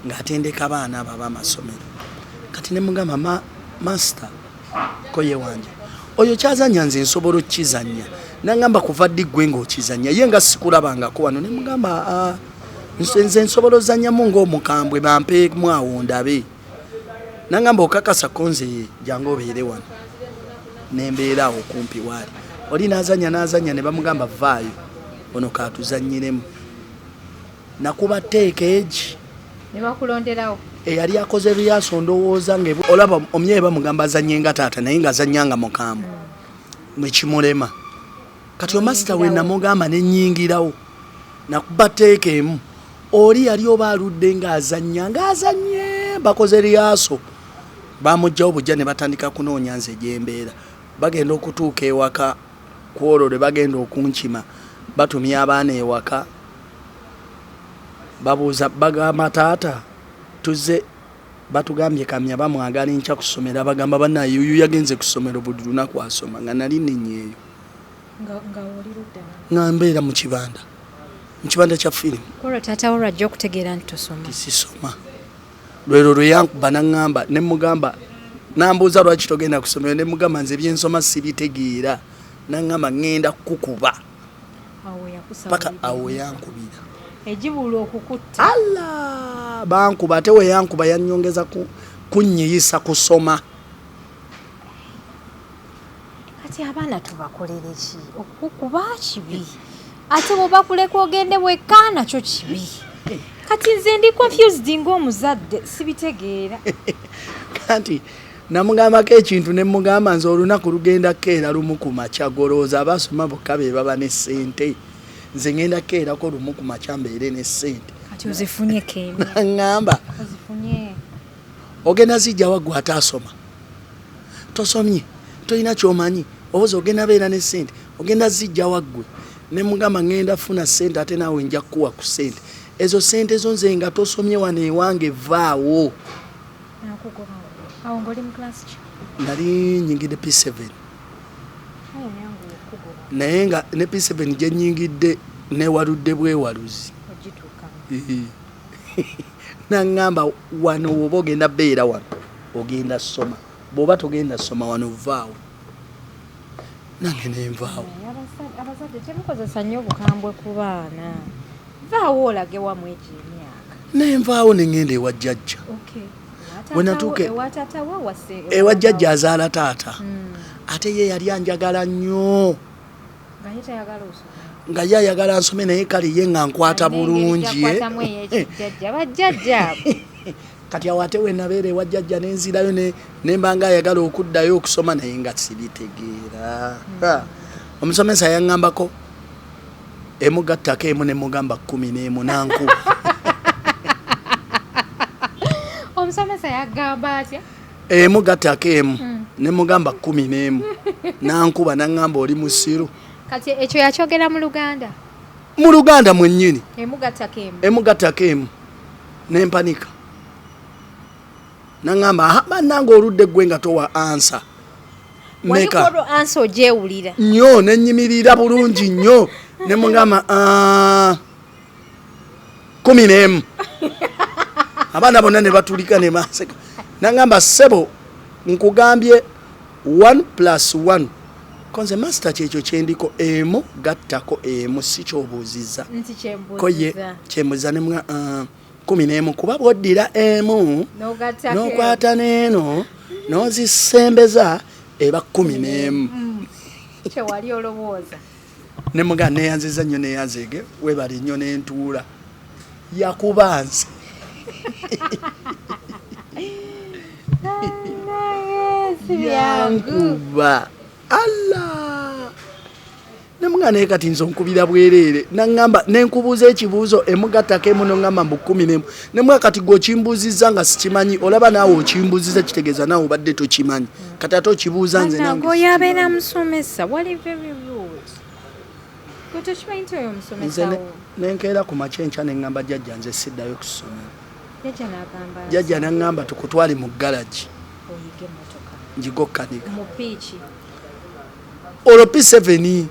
ng'atendeka baana abo ab'amasomero. Kati ne mugamba, master ko ye wanje oyo kyazanya nze nsobola okukizanya. Nangamba, kuva ddi ggwe ng'okizanya? Ye nga sikulabangako wano. Ne mugamba, "Ah, nze nsobola ozanyamu ng'omukambwe, bampeemu awo ndabe." Nangamba, okakasa? Ko nze jangu obeere wano. Nembeera awo kumpi waali oli n'azanya n'azanya, ne bamugamba vaayo, ono katuzanyiremu. Nakuba teeka egi. Ne bakulonderawo. Eyali akoze rehearsal, ndowooza nga olaba omyeyo bamugamba azanye nga taata, naye ng'azanya nga mukambwe, nekimulema. Kati omasita we namugamba nenyingirawo, nakuba teeka emu. Oli yali oba aludde ng'azanya ng'azanye, bakoze rehearsal, bamugjawo bujja ne batandika kunoonya nze gyembeera. Bagenda okutuuka ewaka ku olwo lwe bagenda okunkima, batumya abaana ewaka, babuuza, bagamba, taata tuzze, batugambye Kamya bamwagala enkya ku ssomero. Abagamba, bannaye oyo yagenze ku ssomero, buli lunaku asoma. Nga nali ninyeeyo. Nga oli ludda? Nga mbeera mu kibanda, mu kibanda kya firimu. Olwo taata wo lwajja okutegeera nti tosoma? Tisisoma, lwero lwe yankuba naŋŋamba, ne mugamba, nambuuza lwaki togenda ku ssomero, ne mugamba nze byensoma sibitegeera. Naŋŋamba ŋŋenda kukuba. Awo yakusaba. Paka awo yankubira. Ejibula okukutta. Alla, bankuba, ate we yankuba yanyongeza kunnyiyisa kusoma. Kati abaana tubakolere ki? Okukuba kibi, ate bwoba kuleka ogende wekka nakyo kibi. Kati nze ndi confused ng'omuzadde, sibitegeera. Kati namugambako ekintu, ne mugamba nze olunaku lugenda keera lumu ku makya, golowooza abasoma bokka be baba ne ssente, nze ngenda keerako lumu ku makya mbeere ne ssente. Kati ozifunye, Kemi? Naŋŋamba, Ozifunye? Ogenda zijjawa gwe ate asoma tosomye, tolina kyomanyi, obuza ogenda beera ne ssente, ogenda zijjawa ggwe? Ne mugamba ŋŋenda funa ssente, ate naawe nja kukuwa ku ssente ezo, ssente zo, nze nga tosomye wano ewange vaawo. Nakugobawo awo ng'oli mu class ki? Nali nyingidde P7. Aye yangu okugoba. Naye nga ne P7 gye nyingidde newaludde bwewaluzi. Ogituukamu. Naŋŋamba, wano woba ogenda beera wano ogenda soma, bw'oba togenda soma wano vaawo. Nange nenvaawo. Naye abazadde temukozesa nnyo obukambwe ku baana. Vaawo olage wamu egyo emyaka. Nenvaawo neŋŋenda ewa jjajja. Wenatuuka ewa jjajja azaala taata, ate ye yali anjagala nnyo, nga ye ayagala nsome, naye kale ye nga nkwata bulungi. Kati awo ate wenabeera ewa jjajja nenzirayo nemba nga ayagala okuddayo okusoma, naye nga sibitegeera. Omusomesa yaŋŋambako emu gattako emu, ne mugamba 11, nankuba. Omusomesa yagamba atya? Emu gattako emu, ne mugamba 11, nankuba, naŋŋamba oli musiru. Kati ekyo yakyogera mu Luganda? Mu Luganda mwennyini. Emu gattako emu. Emu gattako emu, nempanika, naŋŋamba, aha, bannange, oludde ggwe nga towa answer. Meka answer ogyewulira? Nnyo, nenyimirira bulungi nnyo, ne mugamba 11. Abaana bonna ne batulika ne banseka. Naŋŋamba, ssebo, nkugambye 1 plus 1. Konze master, kyekyo kyendiko, emu gattako emu, si kyobuuziza. Nti ko ye kyembuuziza. Kyembuuziza, ne muga 11, kuba bw'oddira emu n'ogattako n'okwata n'eno n'ozisembeza eba 11. Kyewali olowooza. Ne muga neyanziza nnyo, neyanzeege, webale nnyo, nentuula. Yakuba nze. Si byangu. Yankuba alla, nemuga naye kati nze onkubira bwereere. Naŋŋamba nenkubuuza ekibuuzo emugattako emu, noŋŋamba mbu 11. Nemuga kati gwe okimbuuzizza nga sikimanyi, olaba naawe okimbuuziza, kitegeeza naawe obadde tokimanyi, kati ate okibuuza nze nange. Bannange, oyo abeera musomesa wali very rude. Gwe tokimanyi nti oyo Nze musomesa wo? Nenkeera ku makya enkya, neŋŋamba jjajja, nze siddayo ku ssomero. Jjajja n'agamba? Jjajja naŋŋamba tukutwale mu galagi. Oyige emmotoka. Njigokkanika. Mu piiki? Olwo P7.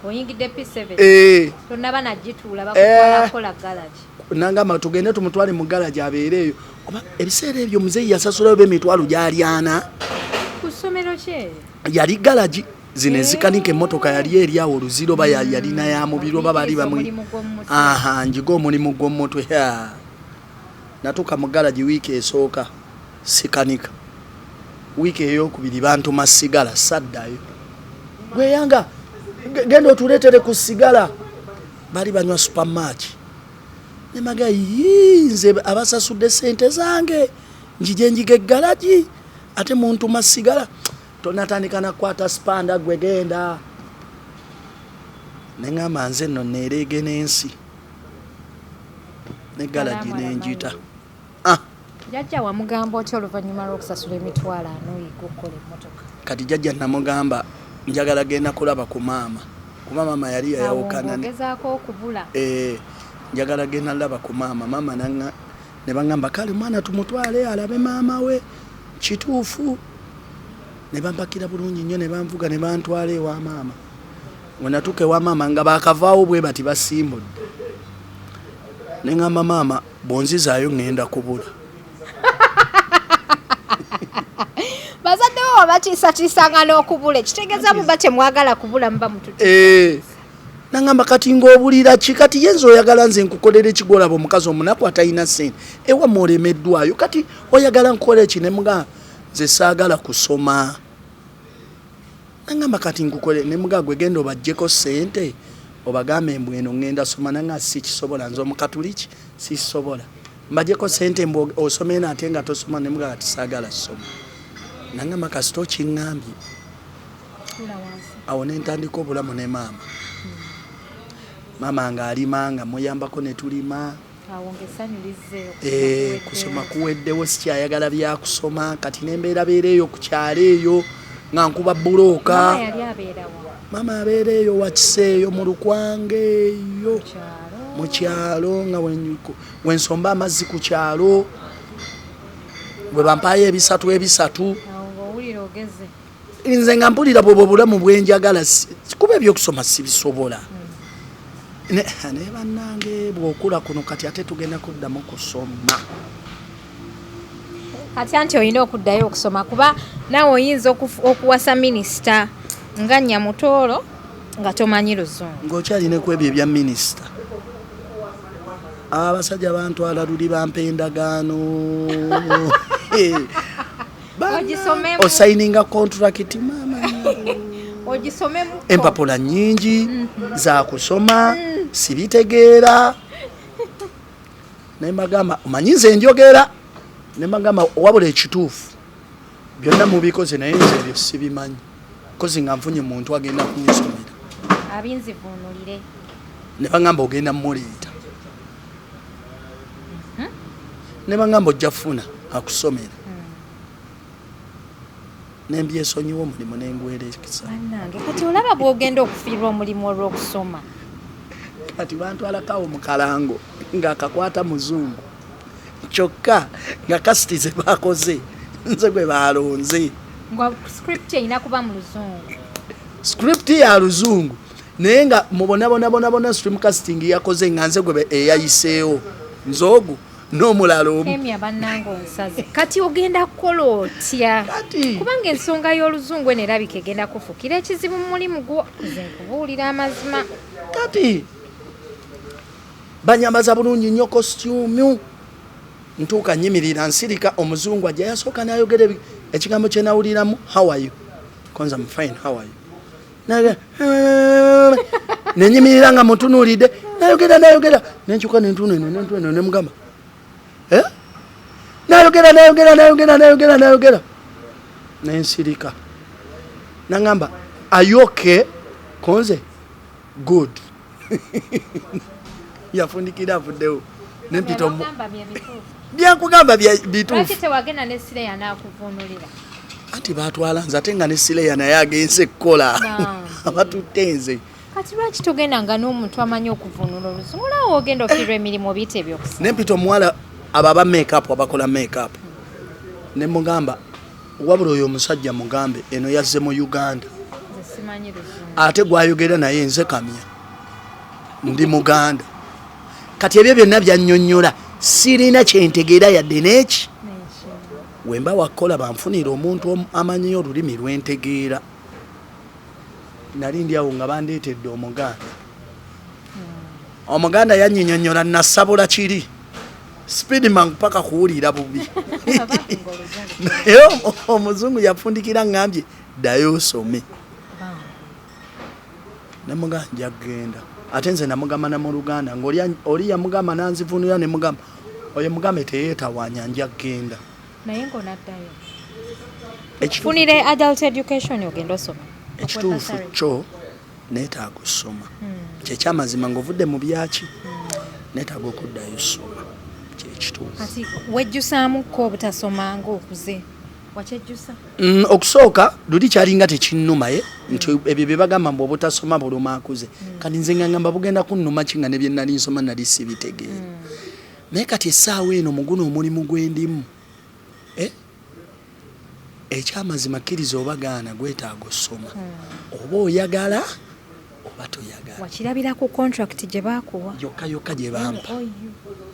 Oyingidde P7? Eh. Tonnaba nagituula, bakutwala kukola galagi. Nangamba tugende tumutwale mu galagi abeere eyo, kuba ebiseera ebyo muzeeyi yasasulayo ba emitwalo gyali ana. Ku ssomero ki eryo? Yali galagi zino ezikanika emmotoka, yali eri awo Luziro, ba yalina ya mubiro, ba bali bamwe. Omulimu gw'omutwe. Aha, njiga omulimu gw'omutwe. Ha. Natuuka mu galagi, wiiki esooka sikanika, wiiki eyokubiri bantuma sigala, saddayo. Gweyanga genda otuleetere ku sigala, bali banywa supermatch. Nemaga yii, nze abasasudde sente zange njije njiga eggalagi, ate muntuma sigala? Tonatandika nakukwata spanner, gwe genda. Neŋŋamba nze nno neereege n'ensi ne galagi nenjita. Ah, Jjajja wamugamba otya oluvannyuma lw'okusasula emitwalo 40 oyiga okukola emmotoka? Kati jjajja namugamba njagala genda kulaba ku maama, kuba maama yali Awo yayawukana ng'ogezaako okubula. Eh, njagala genda laba ku maama. Maama ne baŋŋamba kale mwana tumutwale alabe maama we. Kituufu, ne bampakira bulungi nnyo, ne banvuga ne bantwala ewa maama. Wenatuuka ewa maama nga bakavaawo bwe bati basimbudde, ne ŋŋamba maama, bw'onzizaayo ŋŋenda kubula. Bazadde bo babatiisatiisanga n'okubula, ekitegeeza muba temwagala kubula, muba mututi. Eh, naŋŋamba kati ng'obulira ki? Kati ye nze oyagala nze nkukolera ekigolaba omukazi omunaku atalina ssente, ewamme olemeddwayo, kati oyagala nkukola eki? Ne mugamba nze saagala kusoma. Naŋŋamba kati nkukole? Ne mugamba gwe genda obaggyeko ssente obagambe mbu eno ŋŋenda soma. Naŋŋamba sikisobola, nze omukatuliki sisobola mbajeko sente mbu osoma eno ate nga tosoma. Ne mugamba kati saagala soma. Naŋŋamba kasita okiŋŋambye. Tula wansi. Awo ne ntandika obulamu ne maama. Maama ng'alima, nga muyambako ne tulima. Awo ng'essanyu lizze. Eh, kusoma kuweddewo, sikyayagala byakusoma. Kati nembeera beera eyo ku kyalo eyo nga nkuba bulooka. Maama yali abeerawa? Maama abeera eyo Wakisa eyo mu Lukwanga eyo. Kyalo. Mu kyalo, nga wensomba amazzi ku kyalo, bwe bampaayo ebisatu ebisatu. Awo ng'owulira ogeze. Nze nga mpulira bwebwe obulamu bwenjagala, kuba ebyokusoma sibisobola. Naye bannange, bw'okula kuno kati ate tugenda kuddamu kusoma. Kati anti olina okuddayo okusoma, kuba naawe oyinza okuwasa minisita nga Nyamutoolo nga tomanyi Luzungu. Ng'okyalina ku ebyo ebya minisita, abasajja bantwala luli bampa endagaano. Ogisomemu. Osayininga contract, mama. Ogisomemu. Empapula nyingi za kusoma, sibitegeera. Nembagamba, omanyi nze njogera, nembagamba wabula ekituufu byonna mubikoze, naye nze ebyo sibimanyi, kozi nga nfunye muntu agenda kunsomera. Abinzivuunulire. Ne bagamba ogenda muleeta, ne bagamba ojja funa akusomera, nembyesonyiwa omulimu nengwerekesa. Bannange, kati olaba bw'ogenda okufiirwa omulimu olw'okusoma. Kati bantwalakawo mu kalango ng'akakwata muzungu, kyokka nga cast ze bakoze nze gwe balonze. Nga script erina kuba mu Luzungu. Script ya Luzungu, naye nga mubonabonabonabona stream casting yakoze nga nze gwe eyayiseewo, nze ogwo n'omulala omu. Emya, bannange, onsaze. Kati ogenda kukola otya? Kati Kubanga ensonga y'Oluzungu eno erabika egenda kufuukira ekizibu mu mulimu gwo, nze nkubuulira amazima. Kati banyambaza bulungi nnyo costume, ntuuka nyimirira nsirika, omuzungu ajja, yasooka nayogera ekigambo kye nawuliramu, "How are you?" Konza, "I'm fine, how are you?" Nenyimirira nga mutunuulidde, nayogera nayogera, nenkyuka nentuuna eno, nentuuna eno, nemugamba, "Eh?" Nayogera nayogera nayogera nayogera nayogera, nensirika, nagamba, "Are you okay?" Konze, "Good." Yafundikira avuddewo, nempita Byebagamba bye bituufu? Byankugamba Lwaki bituufu. tewagenda ne sireya n'akuvuunulira? Anti batwala nze, ate nga ne sileya naye agenze kukola. Bambi. Abatutte nze. Kati lwaki togenda nga n'omuntu amanyi okuvuunula Oluzungu? Olaawo ogenda ofiirwa emirimu, obiyita ebyokusaba. Nempita omuwala, abo aba makeup, abakola makeup, nemugamba, wabula oyo omusajja mugambe eno yazze mu Uganda. Nze simanyi Luzungu. Ate gwayogera naye nze Kamya, ndi Muganda. Kati ebyo byonna byannyonnyola, sirina kyentegeera yadde n'eki. Wemba wakukola, banfunira omuntu amanyi olulimi lwentegeera. Nali ndi awo nga bandeetedde Omuganda. Omuganda yanyinyonnyola, nasabula kiri speed mangu paka kuwulira bubi. Abafunga Oluzungu. Naye omuzungu yafundikira ngambye, "Ddayo osome." Nemugamba, "Nja kugenda." Ate nze namugamba na mu Luganda, ngaoli oli yamugamba nanzivunula, nemugamba, "Oyo mugambe teyeetawanya, nja kugenda." Naye ng'onaddayo, funire adult education, ogenda osoma. Ekituufu kyo neetaaga osoma, kyekyamazima, ngaovudde mu byaki, neetaaga okuddayo osoma, kyekituufu. Kati wejjusaamuko obutasoma ng'okuze? Wakyejjusa? Okusooka luli kyalinga tekinnuma ye nti ebyo bye bagamba mbu obutasoma buluma akuze. Kati nze nga ngamba bugenda kunnuma ki nga ne bye nali nsoma nali sibitegeera? Naye kati essaawa eno muguno omulimu gwendimu, eh? Ekyamazima, kkiriza oba gaana, gwetaaga osoma, oba oyagala oba toyagala. Wakirabira ku contract gye baakuwa? Yokka yokka gye bampa.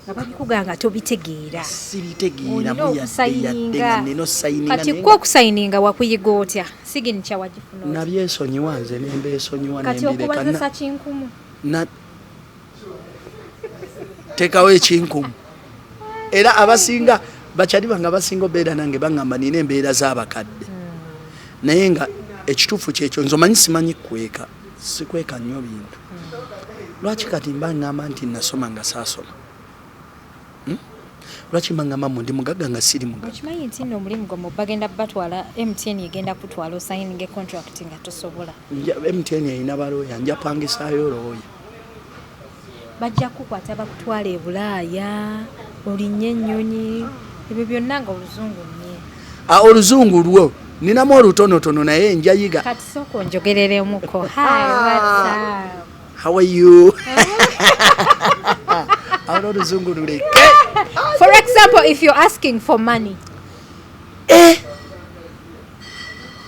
Nga babikugamba nga tobitegeera. Sibitegeera. Olina Mu yadde yadde nga okusayininga. nina osayininga. Kati Naye ko okusayininga wakuyiga otya? Signature wagifuna otya? Nabyesonyiwa nze, nembeesonyiwa. Kati nembireka. okubazesa kinkumu. Teekawo ekinkumu. Era abasinga bakyali bange abasinga obeera nange baŋŋamba nina embeera z'abakadde, naye nga ekituufu kyekyo. Nze omanyi simanyi kweka, sikweka nnyo bintu. Lwaki kati mba ŋŋamba nti nasoma nga saasoma? Hmm? Lwaki mba ŋŋamba mbu ndi mugagga nga siri mugagga? Okimanyi nti nno omulimu gwammwe bagenda batwala, MTN egenda kutwala osayininga contract nga tosobola. MTN erina balooya, nja pangisaayo looya. Bajja kukwata bakutwala e Bulaaya, olinnye ennyonyi, ebyo byonna nga Oluzungu nnye. Ah, Oluzungu lwo ninamu olutonotono, naye njayiga. Kati sooka onjogereremuko, "Hi, what's up?" "How are you?" Awo Oluzungu luleke. For example, if you're asking for money. Eh!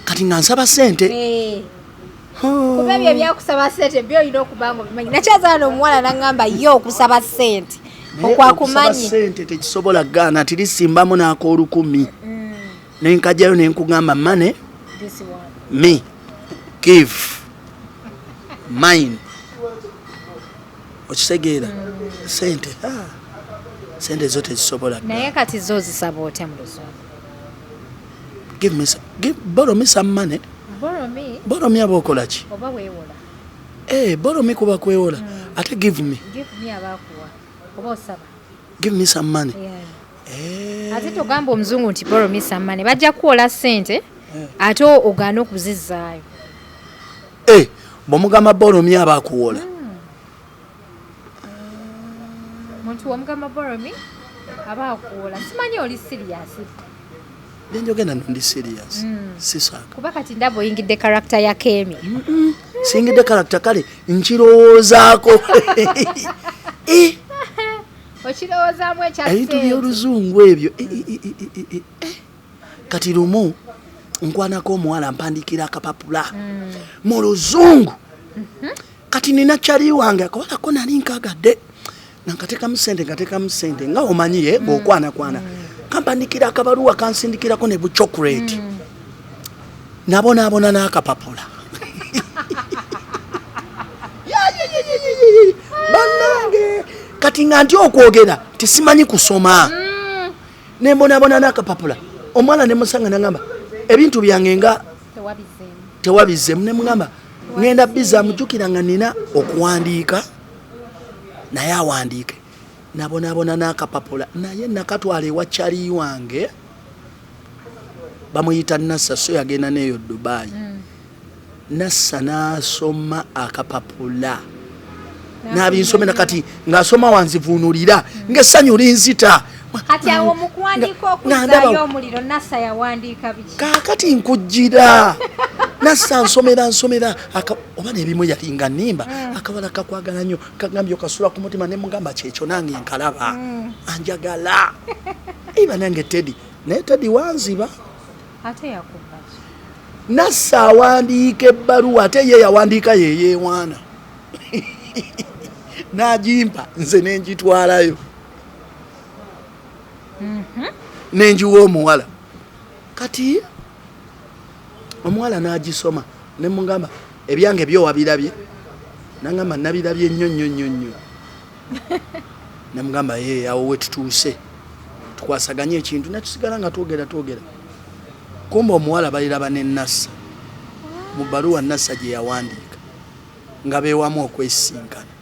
Kati nga nsaba sente? Eh. Kuba ebyo ebyakusaba sente byo olina okuba nga obimanyi. Nakyazaala omuwala naŋŋamba ye okusaba sente Naye okusaba okwakumanyi. sente tekisobola kugaana, ati lisimbamu n'ak'olukumi nenkajjayo nenkugamba, "Money." This one. "Me give mine." Okitegeera? Sente, ah, sente zo tezisobola Naye kugaana. kati zo ozisaba otya mu Luzungu? Give me borrow me some money. Borrow me. Borrow me aba okola ki? Oba weewola. Eh, borrow me kuba kwewola. Ate give me. Give me abakuwa. Oba osaba. Give me some money. Yeah. Eh. Ate togamba omuzungu nti borrow me some money. Bajja kuwola ssente ate ogaana okuzizzaayo. Eh, bw'omugamba borrow me aba akuwola. Muntu womugamba borrow me aba akuwola. Simanyi oli serious. Byenjogenda no ndi serious. Sisaaga. Kuba kati ndaba oyingidde character ya Kemi. Singidde character kale nkirowoozaako. Eh, Okirowoozaamu ekya ebintu ssente. by'oluzungu ebyo. Eh, eh. Kati lumu nkwanako omuwala mpandiikira akapapula mu luzungu. Kati nina kyali wange akawalako nali nkagadde nga nkateekamu ssente nkateekamu ssente nga omanyiye ng'okwanakwana kampandikira akabaluwa kansindikirako ne bu chocolate nabonaabona n'akapapula. Ya, ya, ya, ya, ya, ya, ya. Bannange kati nga ntya okwogera tisimanyi kusoma nembonaabona n'akapapula omwana nemusanga nagamba ebintu byange nga Tewabizeemu. tewabizzemu nemugamba ngenda biza mujjukira nga nina okuwandiika naye awandiike nabonaabona n'akapapula naye nakatwala ewa kyali wange bamuyita Nassa so yagenda neeyo Dubai. Nassa n'asoma akapapula n'abinsomera kati ng'asoma wanzivuunulira ng'essanyu linzita. Kati awo mu kuwandiika Nga ndaba- okuzzaayo omuliro Nassa yawandiika biki? Kaakati nkujjira Nassa nsomera nsomera oba n'ebimu yali nga nnimba akawala kakwagala nnyo kagambye okasula ku mutima ne mugamba kyekyo nange nkalaba anjagala iba nange Teddy naye Teddy wanziba. Ate yakuba ki? Nassa awandiika ebbaluwa ate ye yawandiika yeyeewaana n'agimpa nze ne ngitwalayo nenjiwa omuwala kati omuwala n'agisoma ne mugamba ebyange byowabirabye nangamba nabirabye nnyo nnyo nnyo nnyo nemugamba ye awo wetutuuse tukwasaganye ekintu netusigala nga twogera twogera kumba omuwala baliraba ne Nassa mu bbaluwa Nassa gye yawandiika nga beewamu okwesinkana.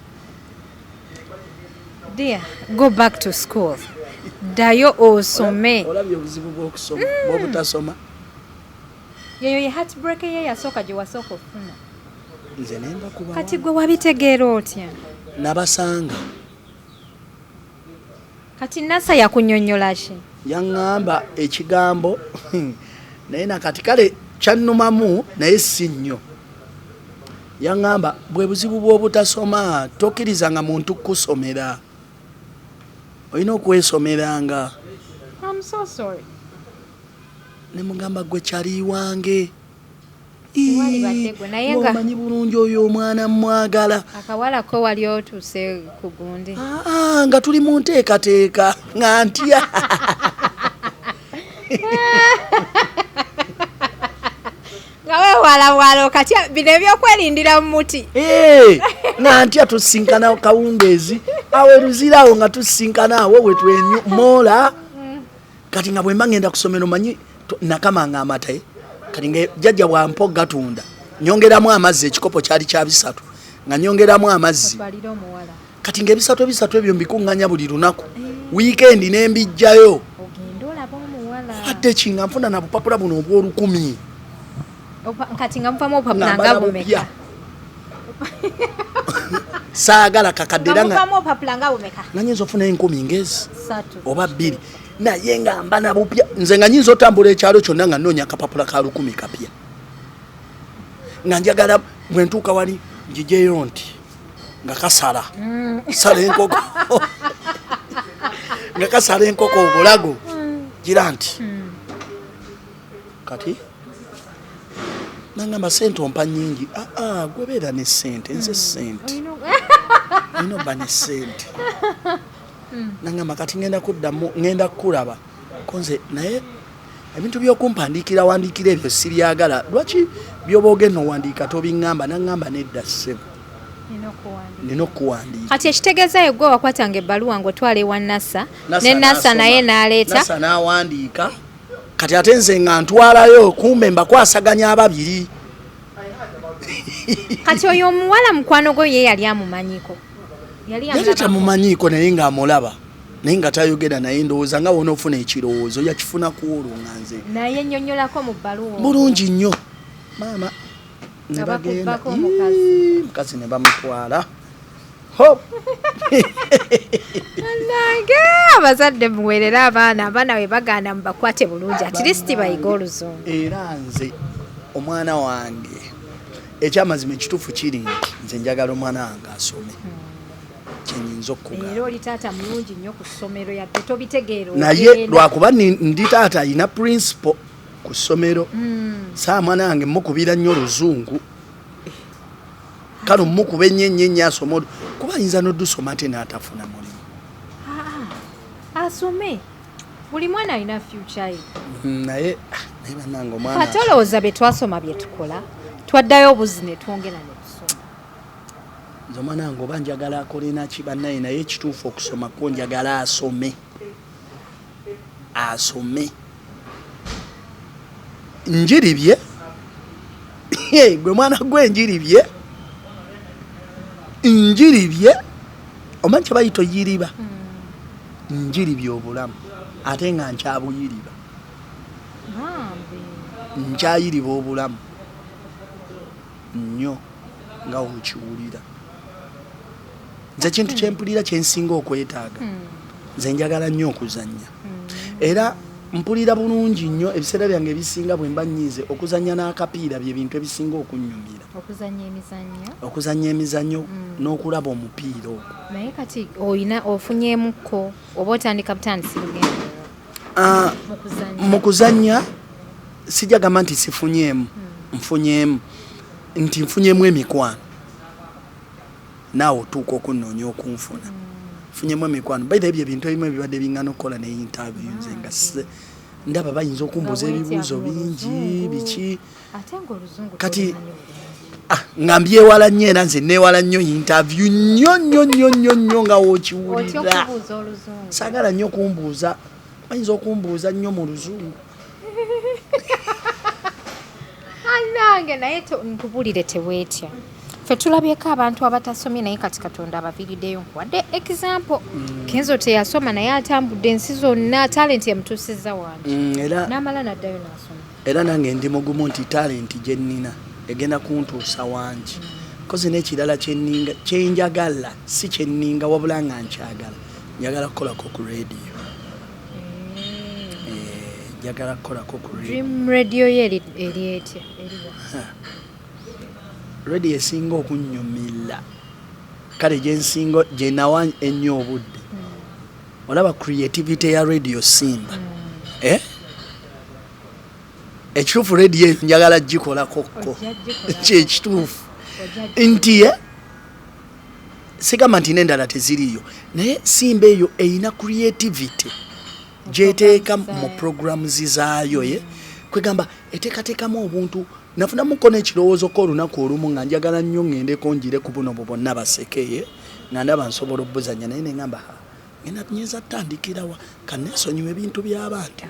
Dear, go back to school. Ddayo osome. Olabye obuzibu bw'okusoma bw'obutasoma. Yeyo ye heartbreak ye yasooka gye wasooka okufuna. Nze nemba kuba Kati gwe wabitegeera otya? Nabasanga. Kati Nassa yakunnyonnyola ki? Yaŋŋamba ekigambo naye nakati kale kyannumamu naye si nnyo. Yaŋŋamba bwe buzibu bw'obutasoma tokkirizanga muntu kukusomera olina okwesomeranga. I'm so sorry. Ne mugamba gwe kyali wange Tewalibadde gwe, naye nga- omanyi bulungi oyo omwana mwagala. Akawala ko wali otuuse ku gundi. Ah, nga tuli mu nteekateeka nga ntya. Nga weewalawala okatya bino ebyokwerindira mu muti. Eh, nga ntya tusinkana kawungeezi awo eruzira awo nga tusinkana awo wetwenyu moola kati nga bwemba ngenda kusomero manyi nakamanga amata kati nga jjajja bwampa gatunda nyongeramu amazzi ekikopo kyali kya bisatu nga nyongeramu amazzi Otwalire omuwala. Kati ng'ebisatu ebisatu ebyo mbikuŋŋanya buli lunaku wiikendi ne mbijjayo. Ogende olabe omuwala. Ate ki nga nfuna na bupapula buno obw'olukumi. Kati nga muvamu obupapula Nga nga mbala bumeka? bupya. Saagala kakadde Nga era nga muvamu obupapula nga bumeka? nga nyinza ofuna enkumi ngezi Ssatu. oba bbiri naye nga mba na bupya nze nga nyinza otambula ekyalo kyonna nga nnoonya akapapula ka lukumi kapya nga njagala bwe ntuuka wali njijeyo nti nga kasala sala enkoko nga kasala enkoko obulago gira nti kati nangamba sente ompa nnyingi. Aa gwe beera ne sente nze sente olina obba ne sente nangamba kati ngenda kuddamu ngenda kukulaba ko nze naye ebintu by'okumpandiikira wandiikira ebyo sibyagala lwaki byoba ogenda owandiika tobiŋŋamba naŋŋamba nedda ssebo nina okuwandiika. Kati ekitegeeza ye gwe wakwatanga ebbaluwa ng'otwala ewa Nassa ne Nassa naye n'aleeta Nassa n'awandiika Kati ate nze nga ntwalayo, kumbe mbakwasaganya ababiri. Kati oyo omuwala mukwano gwe ye yali amumanyiko? Yali Yali amulabako? tamumanyiiko, naye ng'amulaba, naye nga tayogera naye. Ndowooza nga wonaofuna ekirowoozo yakifuna ku olwo nga nze Naye nnyonnyolako mu bbaluwa. Bulungi nnyo maama, ne Nga bagenda. bakubbako omukazi. Ii, mukazi ne bamutwala. Hop. Nange abazadde muweerere abaana, abaana bwe bagaana mubakwate bulungi, at least bayige oluzungu. Era nze omwana wange, ekyamazima ekituufu kiri nti nze njagala omwana wange asome, kyenyinza okugamba. Era oli taata mulungi nnyo ku ssomero, yadde tobitegeera. Naye ogenda. lwakuba ndi taata alina principle ku ssomero. Saa mwana wange mukubira nnyo oluzungu, kale omukuba ennyo ennyo ennyo asome kuba ayinza n'odusoma ate n'atafuna mulimu. Ah, asome, buli mwana alina future ye. Naye naye bannange omwana Ate olowooza bye twasoma bye tukola, twaddayo obuzi ne twongera ne tusoma. Nze omwana wange oba njagala akole naki bannaye, naye ekituufu okusoma kwo njagala asome, asome njiribye gwe mwana gwe, njiribye, njiribye, omanyi kye bayita oyiriba, njiribye obulamu ate nga nkyabuyiriba. Bambi. Nkyayiriba obulamu nnyo nga wokiwulira. Nze ekintu kyempulira kyensinga okwetaaga, nze njagala nnyo okuzannya, era mpulira bulungi nnyo ebiseera byange ebisinga bwe mba nnyiize okuzannya n'akapiira, bye bintu ebisinga okunnyumira. Okuzannya emizannyo. Okuzannya emizannyo n'okulaba omupiira ogwo. Naye kati oyina ofunyemukko oba otandika butandisi lugendo mu kuzannya? Mu kuzannya sijja gamba nti sifunyeemu, nfunyeemu, nti nfunyemu emikwano. Naawe otuuka okunoonya okunfuna, nfunyemu emikwano. Baitha ebyo ebintu ebimu ebibadde biŋŋana okukola ne interview, nze nga ndaba bayinza okumbuuza Nga ebibuuzo weetya mu bingi luzungu. Biki? Ate ngaoluzungu Kati tolumanyi bulungi. Ah, nga mbyewala nnyo, era nze neewala nnyo interview nnyo nnyo nnyo nnyo nnyo nga Otya wookiwulira. okubuuza oluzungu? Saagala nnyo kumbuuza, bayinza okumbuuza nnyo mu luzungu. Anange, naye nkubulire, teweetya. Ffe tulabyeko abantu abatasomye, naye kati Katonda abaviiriddeyo. Nkuwadde example, Kenzo teyasoma, naye atambudde ensi zonna, talent emutuusizza wangi. Era N'amala n'addayo n'asoma. Era nange ndi mugumu nti talent gye nnina egenda kuntuusa wangi, kozi n'ekirala kyenninga kyenjagala, si kyenninga wabula nga nkyagala, njagala kukolako ku radio. Njagala kukolako ku radio. Dream radio ye eri etya, eriwa? Radio esinga okunnyumira, kale gyensinga gyenawa ennyo obudde, olaba creativity ya Radio Simba, eh? Ekituufu radio eyo njagala gikolako ko. Ojja gikolako. Kyekituufu. Ojja. Nti ye sigamba nti n'endala teziriiyo, naye Simba eyo erina creativity gyeteeka mu programs zaayo, ye kwegamba eteekateekamu obuntu. Nafunamuko n'ekirowoozo ko olunaku olumu nga njagala nnyo ŋŋendeko njire ku buno bwonna baseke, ye nga ndaba nsobola obbuzanya, naye neŋŋamba, "Ha, ngenda nyinza ttandikirawa, kaneesonyiwa ebintu by'abantu."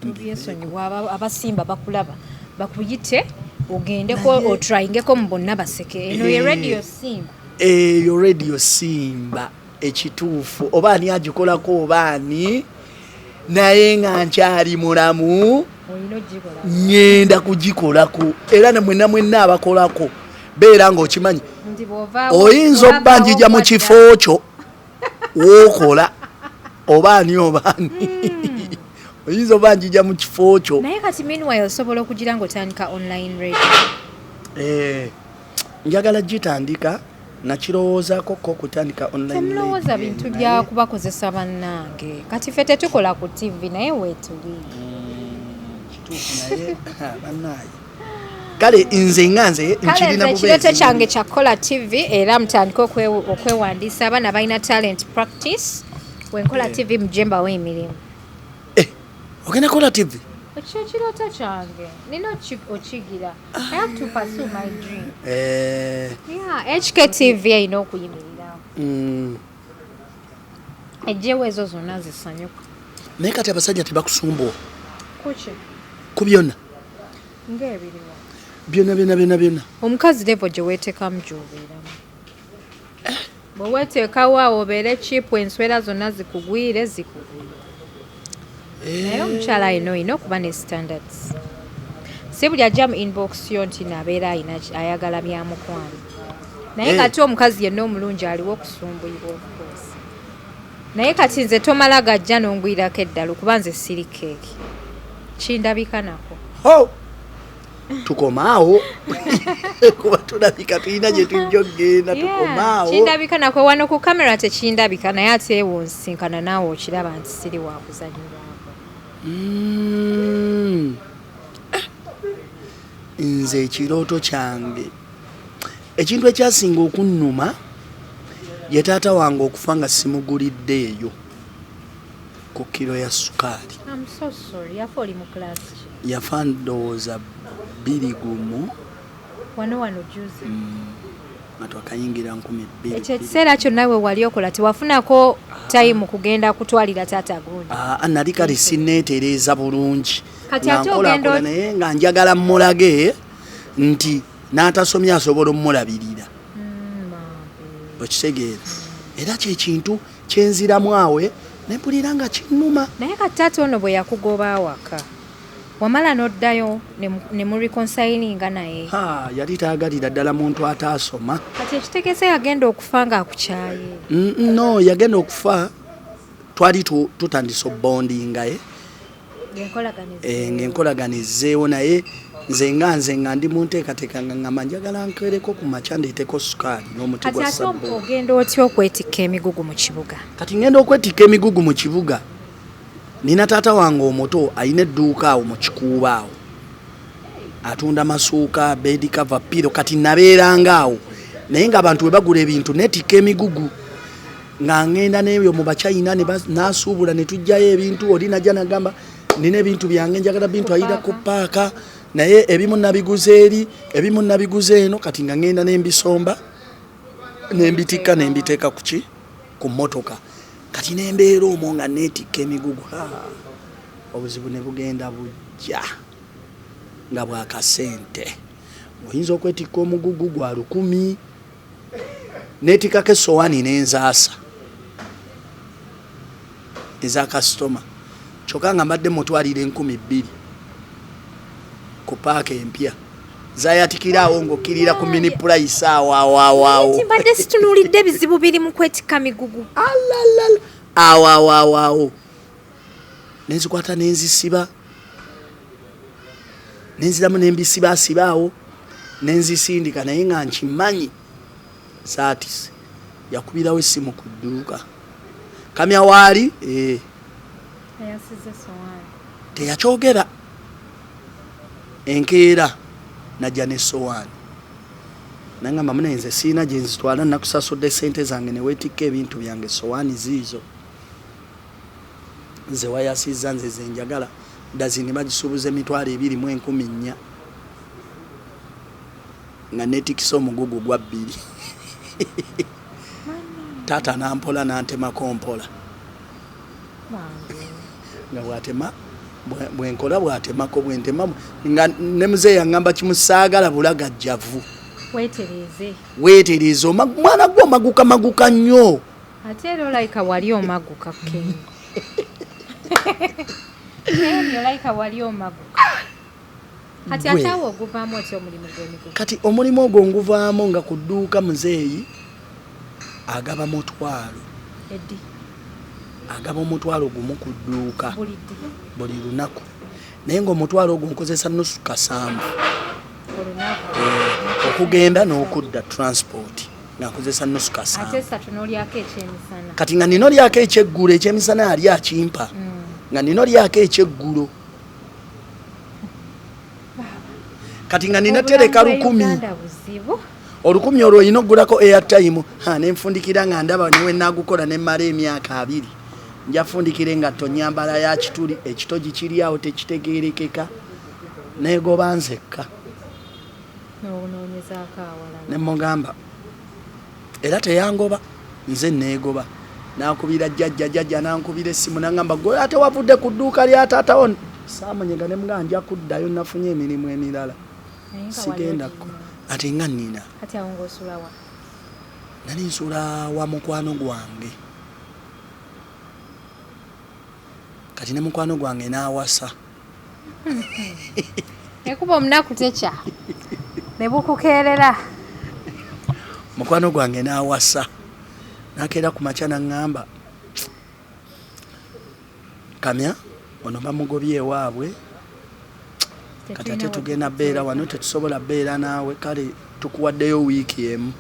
Tobyesonyiwa, abasimba bakulaba, bakuyite ogendeko otryingeko mu bonna baseke eno ye Radio Simba. Eyo Radio Simba ekituufu, oba ani agikolako oba ani, naye nga nkyali mulamu Olina ogikola. Ŋŋenda kugikolako, era ne mwenna mwenna abakolako beera ng'okimanyi Nti bw'ovaawo oyinza obba njija mu kifo kyo wookola, oba ani oba ani, oyinza oba njija mu kifo kyo. Naye kati meanwhile osobola okugira ng'otandika online radio. Njagala gitandika, nakirowoozaako ko okutandika online Temulowooza radio, bintu naye byakubakozesa bannange. Kati ffe tetukola ku TV, naye weetuli. Kituufu, naye bannaaye, kale nze nga nze Kale nkirina nze ekirooto bubeezi. kyange kyakukola TV, era mutandike okwewandiisa abaana balina talent practice. Wenkola TV, mujje mbawo emirimu. Eh, ogenda kola TV? Ekyo ekirooto kyange nina okigira. I have to pursue my dream. Yeah, HKTV erina okuyimirirawo, ejjewo ezo zonna zisanyuka. Naye kati abasajja tebakusumbuwa? Kuki? Ku byonna. Ng'ebiriwa? Byonna byonna byonna byonna. Omukazi level gye weeteekamu gy'obeeramu. Bwe weeteekawo awo obeere cheap, enswera zonna zikugwire zikugwire. Naye omukyala ayina olina okuba ne standards. Si buli ajja mu inbox yo nti nabeera ayina ayagala bya mukwano. Naye kati omukazi yenna omulungi aliwo okusumbuyibwa, of course. Naye kati nze tomala gajja n'ongwirako eddalu kuba nze siri keeki. Kindabika nako. Ho! Tukomaawo kuba tulabika tulina gye tujja okugenda. Tukomaawo. Kindabika nako wano ku kamera tekindabika, naye ate wonsinkana naawe okiraba nti siri wakuzanyirwako. Nze ekirooto kyange, ekintu ekyasinga okunnuma ye taata wange okufa nga simuguliddeeyo ku kiro ya sukaali. I'm so sorry. Yafa oli mu class ki? Yafa ndowooza 21. Wano wano juzi? Nga twakayingira 2000. Ekyo ekiseera kyonna we wali okola tewafunako time kugenda kutwalira taata gundi? Ah, nali kale sinneetereeza bulungi. Kati nga ate nkolakola ogenda naye nga njagala mmulage nti n'atasomye asobola omulabirira. Okitegeera? Era kyekintu kyenziramu awe nempulira nga kinnuma. Naye kati taata ono bwe yakugoba awaka, wamala n'oddayo ne mu reconcilinga naye? Ha, yali taagalira ddala muntu ataasoma. Kati ekitegeeza yagenda okufa ng'akukyaye? No, yagenda okufa twali tutandise obondinga ye. Ng'enkolagana Ng'enkolagana ezzeewo, naye nze nga ndi mu nteekateeka nga ngamba njagala nkereko ku makya ndeeteko sukaali n'omuti Kati gwa ate sabbuuni. ogenda otya okwetikka emigugu mu kibuga? Kati ngenda okwetikka emigugu mu kibuga, nina taata wange omuto alina edduuka awo mu Kikuuba awo, atunda masuuka, bed cover, pillow. Kati nabeeranga awo, naye ng'abantu bwe bagula ebintu neetikka emigugu nga ngenda n'ebyo mu Bachina ne nasuubula ne tujjayo ebintu. Oli najja nagamba, "Nina ebintu byange, njagala bintu ayira ku paaka," naye ebimu nabiguze eri, ebimu nabiguze eno. Kati nga ngenda nembisomba, nembitikka, nembiteeka kuki ku mmotoka. Kati nembeera omwo nga neetikka emigugu. Ha, obuzibu ne bugenda bujja nga bwakasente. Oyinza okwetikka omugugu gwa 1000, neetikako esowaani n'enzaasa eza kasitoma, kyokka nga mbadde mutwalira 2000 ku paaka empya zayatikiraawo ng'okkirira ku Mini Price awo awo awo awo. Nti mbadde situnuulidde ebizibu biri mu kwetikka migugu. Alalala, awo awo awo awo nenzikwata, nenzisiba, nenziramu, nembisibaasiba awo, nenzisindika, naye nga nkimanyi saatise. Yakubirawo essimu ku dduuka, "Kamya waali?" Eh. Eyasize sowaani. Teyakyogera. Enkeera najja nesowaani nangamba, "Mune, nze siina gye nzitwala, nakusasudde sente zange neweetikka ebintu byange, sowaani ziizo nze wayasizza, nze zenjagala." Dazini bagisuubuza 24,400 nga neetikisa omugugu gwa 2. Taata nampola nantemako mpola nga bwatema bwenkola bwatemako bwentema nga ne muzeeyi aŋŋamba kimu, "Saagala bulagajjavu." Weetereeze. Weetereeze, mwana gwe omaguka maguka nnyo. Ate era olayika wali omaguka, Ken. Ken, olayika wali omaguka. Kati Gwe. ate awo oguvaamu otya omulimu gw'emigugu? Kati omulimu ogwo nguvaamu nga ku dduuka muzeeyi agaba 1000. Eddi? Agaba 10,000 ku dduuka. Buli ddi? Buli lunaku, naye ngaomutwalo ogwo nkozesa nusu kasanvu. Olunaku? Okugenda n'okudda, transport, nga nkozesa nusu Ate kasanvu. esatu n'olyako ekyemisana. Kati nga nina olyako ekyeggulo, ekyemisana ali akimpa, nga nina olyako ekyeggulo. Kati nga nina tereka Obulamu bwe 1000. Uganda buzibu. 1000 olwo olina okugulako airtime. Ha, nenfundikira nga ndaba newe nagukola nemmala emyaka 20, njafundikira engatto nyambala ya kituli, ekitogi kiri awo tekitegerekeka, negoba nzekka. N'onoonyezaako awalala. Nemugamba, era teyangoba, nze neegoba. Nakubira jjajja, jjajja nankubira essimu nangamba, "Gwe ate wavudde ku dduuka lya taatawo?" Saamunyega ne mugaa nja kuddayo, nafunye emirimu emirala, sigenda ate nga nnina. Kati awo ng'osulawa? Nali nsula wa mukwano gwange. Kati ne mukwano gwange n'awasa. Ekuba omunaku tekya ne bukukeerera. Mukwano gwange n'awasa, nakeera ku makya naŋŋamba, "Kamya, ono bamugobye ewaabwe, kati ate tugenda beera wano, tetusobola beera naawe. Kale tukuwaddeyo wiiki emu."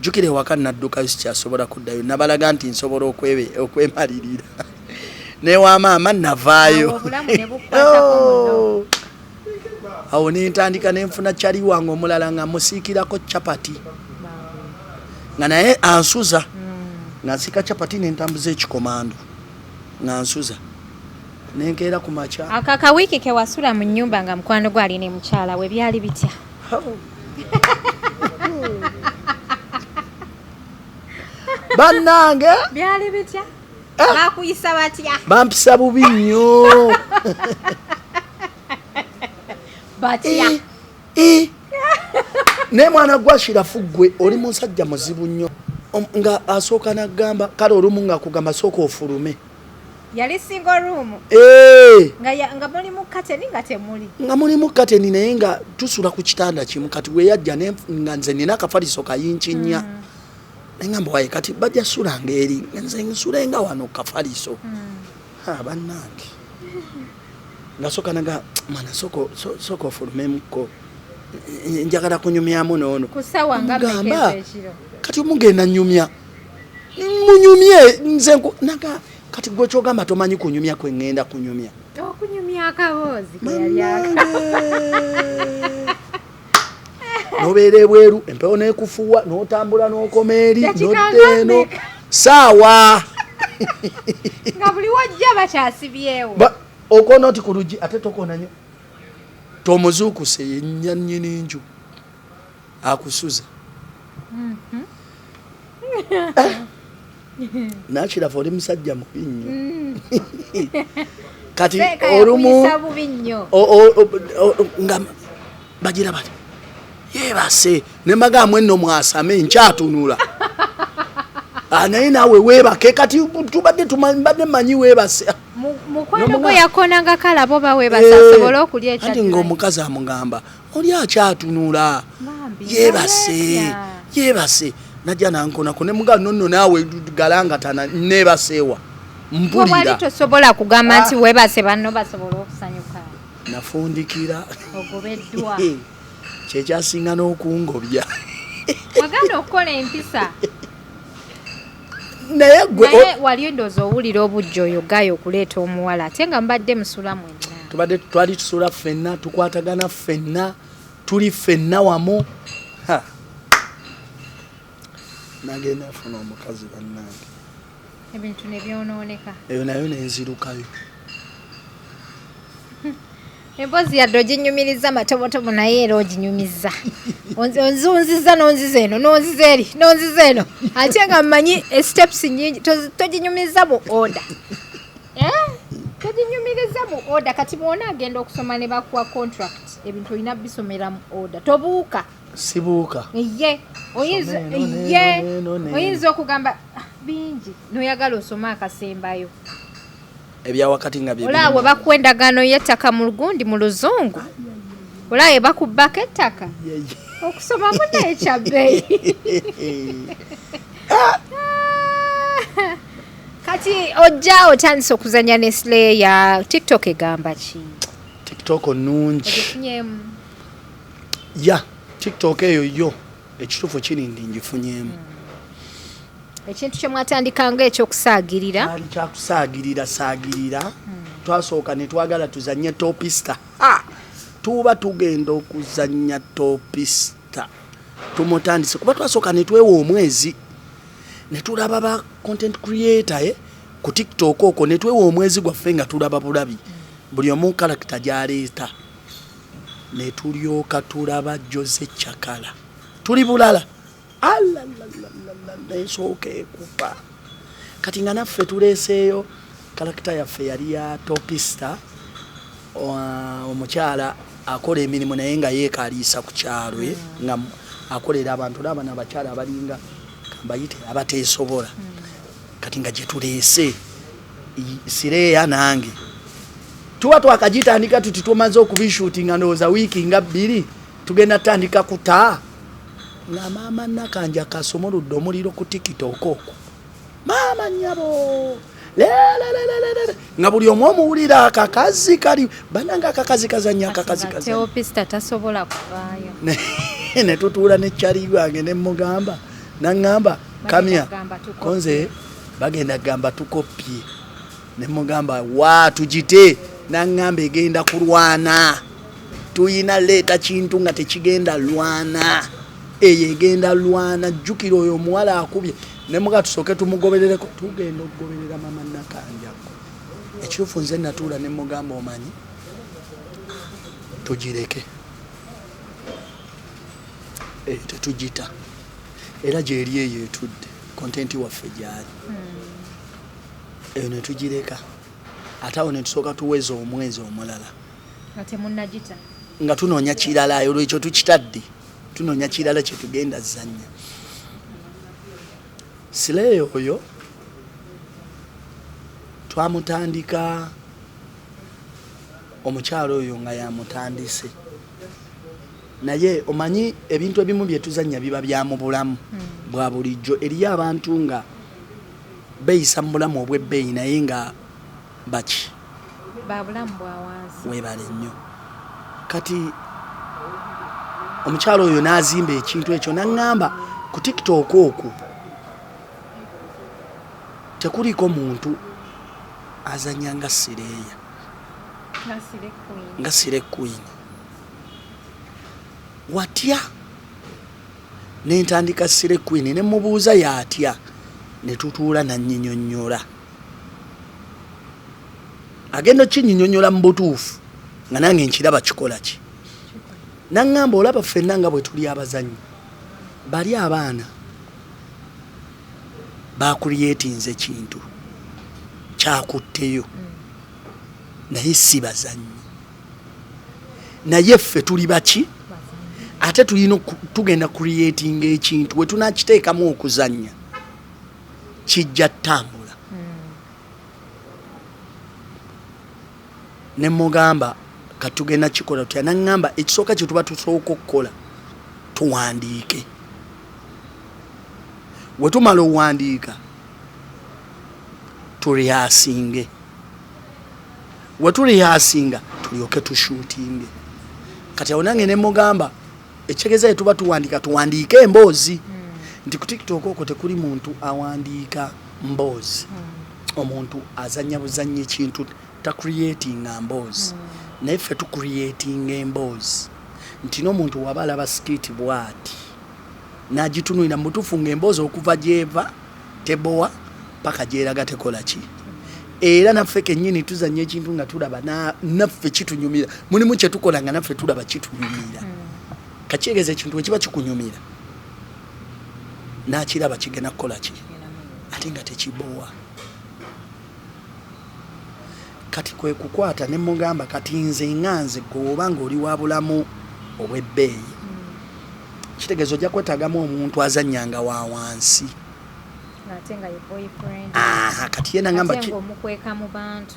Jjukira ewaka naddukayo, sikyasobola kuddayo. Nabalaga nti nsobola okwemalirira newa maama navaayo. Awo obulamu ne bukukwatako muno. Oh. Awo nentandika nenfuna kyali wange omulala nga musiikirako capati, nga naye ansuza, nga nsiika capati nentambuza ekikomando nga nsuza, nenkeera ku makya. Ako akawiiki ke wasula mu nnyumba nga mukwano gwe ali ne mukyala we, byali bitya? Bannange! Byali bitya? Bakuyisa batya? Bampisa bubi nnyo. Batya? Eh, naye mwana gwa Shirafu, gwe oli musajja muzibu nnyo. Nga asooka nagamba, kale olumu nga akugamba, "Sooka ofulume." Yali single room? Eh. Nga mulimu kateni nga temuli? Nga mulimu kateni, naye nga tusula ku kitanda kimu. Kati weyajja nga nze nina akafaliso kayinki nnya, nengamba, "Waye kati bajja sulanga eri, nze nsulenga wano kafaliso." Ha, bannange, nga soka naga, "Mwana, sooka ofulumemukko, njagala kunyumyamu noono." Ku ssaawa nga Mugamba, mmeka ez'ekiro? "Kati mugenda nyumya, munyumye." Nze naga, "Kati gwe kyogamba tomanyi kunyumya kwe ŋŋenda kunyumya?" Okunyumya akaboozi ke yali aka Bannange! Nobeera ebweru, empewo nekufuwa, n'otambula n'okoma eri, Dakiika nodda nga eno. mmeka? Saawa. Nga buli wojja bakyasibyewo. Okoona oti ku luggi, ate tokoona nnyo, tomuzuukuse, yennya nnyini nju akusuza. Nakirafa, oli musajja mubi nnyo. Kati Seeka olumu yakuyisa bubi nnyo. Nga bagira bati, "Yeebase." Ne mbagamba, "Nno mwasame, nkyatunula." Ah, naye naawe weebake, kati tubadde mbadde mmanyi weebase. Mukwano N'omuga- gwe yakonanga kalabo baweebase Eh, asobole okulya anti ekyaddirira. ng'omukazi amugamba, "Oli akyatunula." Bambi, "Yeebase." yeetya. "Yeebase." Najja nankonako, ne mugaa, "Nonno naawe galangatana, neebaseewa?" Gwe wali Mpulira. tosobola kugamba nti weebase, banno basobole okusanyuka. Nafundikira. Ogobeddwa. Kyekyasinga n'okungobya. Waganda okukola empisa. Naye gwe Naye wali endowooza owulira obujja oyo gayo okuleeta omuwala, ate nga mubadde musula mwenna. Tubadde twali tusula ffenna, tukwatagana ffenna, tuli ffenna wamu. Ha. Nagenda nfuna omukazi, bannange. Ebintu ne byonooneka. Eyo nayo nenzirukayo. Emboozi yadde oginyumiriza matobotobo, naye era oginyumiza. Onzunziza n'onziza eno, n'onziza eri, n'onziza eno, ate nga mmanyi steps nyingi. Toginyumiza mu order. Eh? Toginyumiriza mu order. Kati bwona agenda okusoma ne bakuwa contract, ebintu olina bisomera mu order, tobuuka. Sibuuka. Ye oyinza Soma eno, n'eno, ye n'eno, n'eno. oyinza okugamba, "Ah, bingi," noyagala osome akasembayo. Ebyawakati nga bye Olaba birimu. we bakuwa endagaano y'ettaka mu lugundi, mu luzungu, olaba we bakubbako ettaka. Ye. Okusoma munaye kyabbeeyi. Kati ojja otandise okuzanya ne Slayer, TikTok egamba ki? TikTok nnungi. Ogifunyemu? Ya, TikTok eyo yo ekituufu kiri nti ngifunyemu. Ekintu kye mwatandikanga ekyokusaagirira. Kyali kyakusaagirira saagirira. Twasooka ne twagala tuzanye topista. Ha! Tuba tugenda okuzanya topista, tumutandise kuba twasooka ne twewa omwezi ne tulaba ba content creator, ku TikTok okwo, ne twewa omwezi gwaffe nga tulaba bulabi buli omu character gy'aleeta, ne tulyoka tulaba Jose Chakala, tuli bulala. Alalalala, ensooka ekufa. Kati nga naffe tuleeseeyo character yaffe, yali ya topista. Omukyala akola emirimu naye nga yeekaliisa ku kyalo, nga akolera abantu n'abana abakyala abalinga kambayite abateesobola. Kati nga gye tuleese Sireeya nange tuba twakagitandika tuti, tumaze okubishuutinga, ndowooza wiiki nga 2 tugenda tutandika kuta nga maama Nakanja kasumuludde omuliro ku TikTok okwo. Maama nnyabo, lelelelelele, nga buli omu omuwulira, akakazi kali banange, akakazi kazanya, akakazi kazanya. Teopista tasobola kuvaayo. Ne tutuula ne kyali wange ne mugamba, naŋŋamba, "Kamya." Gamba tukopye. Konze bagenda gamba tukopye. Ne mugamba, "Wa tugite?" Naŋŋamba, "Egenda kulwana, tuyina leeta kintu nga tekigenda lwana, eyo egenda lwana. Jjukira oyo omuwala akubye." Ne muga, "Tusooke tumugoberereko." Tugenda okugoberera mama Nakanjako. Ekituufu nze natuula ne mugamba, "Omanyi, tugireke eyo, tetugita, era gyeri eyo etudde content waffe gyali eyo." Ne tugireka, ate awo ne tusooka tuweza omwezi omulala nga temunnagita. Nga tunoonya kirala. Olwekyo tukitadde, tunoonya kirala kyetugenda zannya. Sileeyo oyo twamutandika, omukyalo oyo nga yamutandise, naye omanyi ebintu ebimu byetuzannya biba bya mu bulamu bwa bulijjo. Eriyo abantu nga beeyisa mu bulamu obw'ebbeeyi naye nga baki ba bulamu bwa wansi. Weebale nnyo. Kati omukyalo oyo n'azimba ekintu ekyo, n'aŋŋamba, "Ku TikTok okwo tekuliko muntu azanya nga Sireeya." Nga Slay Queen. Nga Slay Queen. Watya nentandika Slay Queen? Ne mubuuza yaatya, ne tutuula nanyinyonnyola. Agenda okinyinyonnyola mu butuufu nga nange nkiraba kikola ki. Naŋŋamba, "Olaba ffenna nga bwe tuli abazannyi, bali abaana bakuliyetinze kintu kyakutteyo, naye si bazannyi. Naye ffe tuli baki? Ate tulina tugenda creatinga ekintu, we tunakiteekamu okuzannya kijja ttambula." Ne mugamba, "Katugenda kikola tutya?" Naŋŋamba, "Ekisooka kye tuba tusooka okukola, tuwandiike. We tumala owandiika, turehearsinge. We turehearsinga, tulyoke tushootinge." Kati awo nange ne mugamba, ekitegeeza ye tuba tuwandiika, tuwandiike emboozi, nti ku TikTok okwo tekuli muntu awandiika mboozi. Omuntu azanya buzanyi ekintu, tacreatinga mboozi. Naye ffe tucreatinga emboozi, nti n'omuntu waba alaba skit bwati n'agitunulira mu butuufu ng'emboozi okuva gyeva tebowa paka gyeraga tekola ki. Era naffe kennyini tuzanya ekintu nga tulaba naffe kitunyumira. Mulimu kyetukola nga naffe tulaba kitunyumira. Kakyegeza ekintu wekiba kikunyumira, n'akiraba kigenda kukola ki, ate nga tekibowa. Kati kwe kukwata ne mugamba, "Kati nze nga nze, gwe oba nga oli wa bulamu obw'ebbeeyi, kitegeeza ojja kwetaagamu omuntu azannyanga wa wansi." Ate nga ye boyfriend. Aha, kati ye nangamba Ate ng'omukweka mu bantu.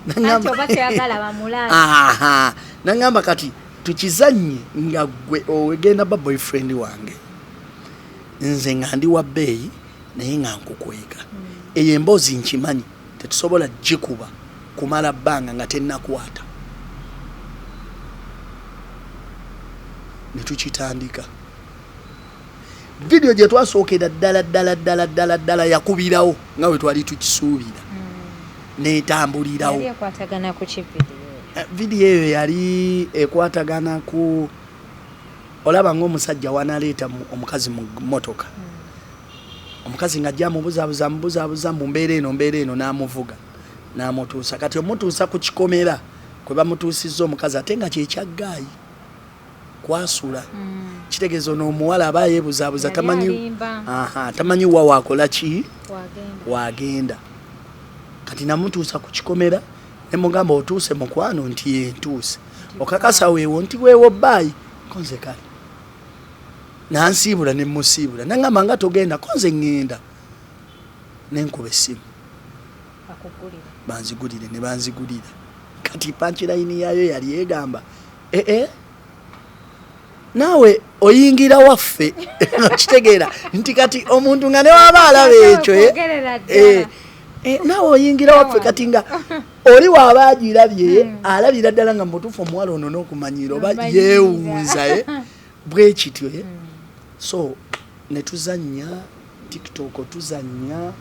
Nangamba Anti oba toyagala bamulabe. Aha, nangamba, "Kati tukizannye nga gwe ogenda ba boyfriend wange, nze nga ndi wa bbeeyi naye nga nkukweka. Eyo emboozi nkimanyi tetusobola gikuba kumala bbanga nga tennakwata." Ne tukitandika. Vidiyo gye twasookera ddala ddala ddala ddala ddala yakubirawo nga bwe twali tukisuubira, n'etambulirawo. Yali ekwatagana ku ki vidiyo eyo? Vidiyo eyo yali ekwatagana ku olaba ng'omusajja wanaleeta omukazi mu mmotoka, omukazi ng'ajja amubuzaabuza, amubuzaabuza mu mbeera eno, mbeera eno, n'amuvuga n'amutuusa. Kati omutuusa ku kikomera kwe bamutuusizza omukazi, ate nga kyekyagaayi kwasula. Kitegeeza ono omuwala aba yeebuzaabuza. Yali Tamanyi alimba. Aha, tamanyi wa wakola ki. Wagenda. Wagenda. Kati namutuusa ku kikomera. Ne mugamba, otuuse mukwano? Nti ye ntuuse. Okakasa weewo? Nti weewo, bye. Konze kale nansiibula ne musiibula, nangamba nga togenda, konze ŋŋenda nenkuba essimu. Akugulira. Banzigulire. Ne banzigulira. Kati punchline yaayo yali egamba, ee, naawe oyingira waffe. Okitegeera nti kati omuntu nga newaba alaba ekyo, Kwogerera ddala. Naawe oyingira waffe. Kati nga oli waaba agirabye, alabira ddala nga mutuufu omuwala ono n'okumanyira oba Omanyira. yeewunza, bwe kityo, So ne tuzannya TikTok, tuzannya,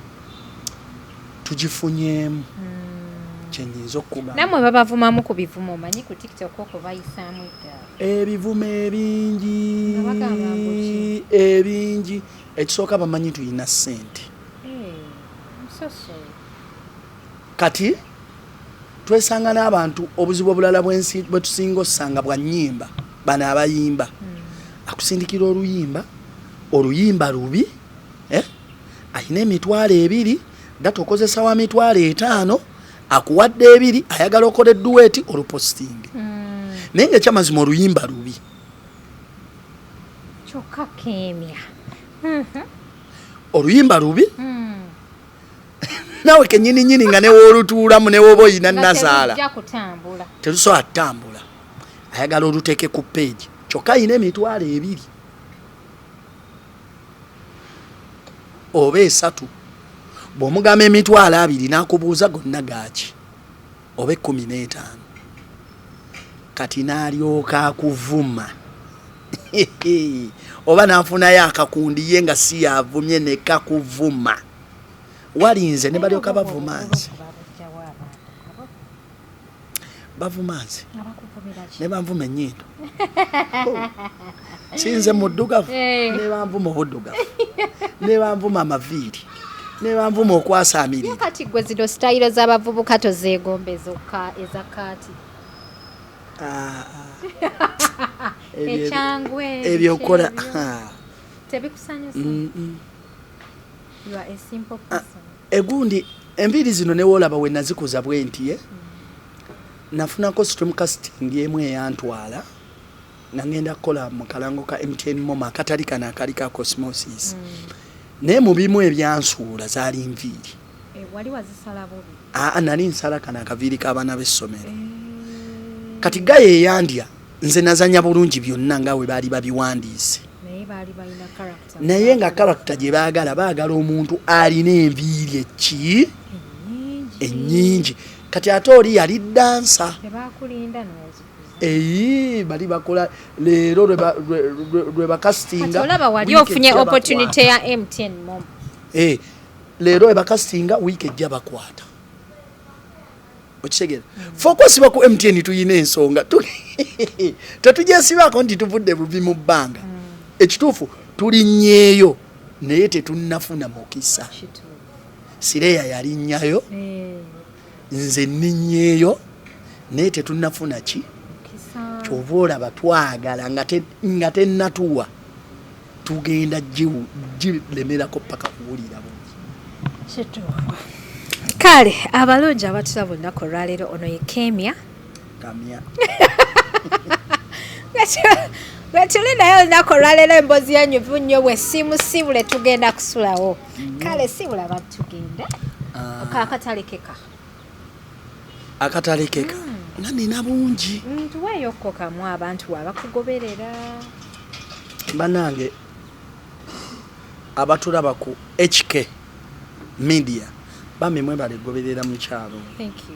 tugifunyeemu kyenyinza okugamba. Nammwe babavumamu ku bivumo? Omanyi ku TikTok okwo bayisaamu eddala. Ebivumo ebingi. Nga bagamba mbu ki? Ebingi. Ekisooka, bamanyi tulina ssente. Eh, I'm so sorry. Kati twesanga n'abantu, obuzibu obulala bwe tusinga osanga bwa nnyimba. Bano abayimba, akusindikira oluyimba, oluyimba lubi, eh? Alina 20,000 data, okozesa wa 50,000, akuwadde 2, ayagala okola e duet, oluposting, naye nga ekyamazima oluyimba lubi. Kyokka keemya. Oluyimba lubi, naawe kenyini nyini nga newoolutuulamu newoba oyina Nga nazaala terujja kutambula. Terusobola tutambula. Ayagala oluteeke ku page, kyokka ayina 20,000 oba 3. Bw'omugamba 20,000, n'akubuuza gonna gaaki, oba 15. Kati n'alyoka akuvuma oba n'afunayo akakundi ye nga si yavumye ne kakuvuma. Walinze ne balyoka bavuma nze. Babujjawo abantu abo. Bavuma nze. Abakuvumira ki? Ne banvuma ennyindo, sinze muddugavu. Eh. Ne banvuma obuddugavu, ne banvuma amaviiri, ne banvuma okwasaamirira. Kati gwe zino sitayiro z'abavubuka tozeegomba, ezokka eza kaati? Ah, ah. Ekyangwe. Ebyokukola. Ebyo. Tebikusanyusa? You are a simple person. Egundi enviiri zino newoolaba we nazikuza bwe nti, ye nafunako stream casting emu eyantwala nga ngenda kukola mu kalango ka MTN MoMo, akatali kano akali ka Cosmosis. Naye mu bimu ebyansuula zaali nviiri. Eh, wali wazisala bubi? Aa, nali nsala kano akaviiri k'abaana b'essomero. Kati gaye eyandya nze nazanya bulungi byonna nga we baali babiwandiise. Naye baali balina character. Naye nga character gye baagala, baagala omuntu alina enviiri eki ennyingi. Ennyingi. Kati ate oli yali dancer. Tebakulinda n'ozikuza. Eyi bali bakola leero lwe bakasitinga. Kati olaba wali ofunye opportunity ya MTN MoMo. Eh, leero lwe bakasitinga, wiiki ejja bakwata. Okitegeera? Fe okwesiba ku MTN tuyina ensonga. Tetugyesibaako nti tuvudde buvi mu bbanga. Ekituufu tulinnyeeyo, naye tetunnafuna mukisa. Kituufu. Sireya yalinnyayo, Eh, nze nninnyeeyo, naye tetunnafuna ki? Mukisa. Kyova olaba twagala nga tennatuwa, tugenda gilemerako paka kuwulira bubi. Kituufu. Kale abalungi abatulaba olunaku olwaleero, ono ye Kemya. Kamya. Bwe tuli naye olunaku olwaleero, emboozi yanyuvu nnyo. Bwe simusibule tugenda kusulawo. Kale sibula batugende. Akatalekeka. Akatalekeka nga nina bungi. Tuweeyokko kamu abantu abakugoberera. Banange abatulaba ku HK Media, bambi mwebale goberera mukyalo. Thank you.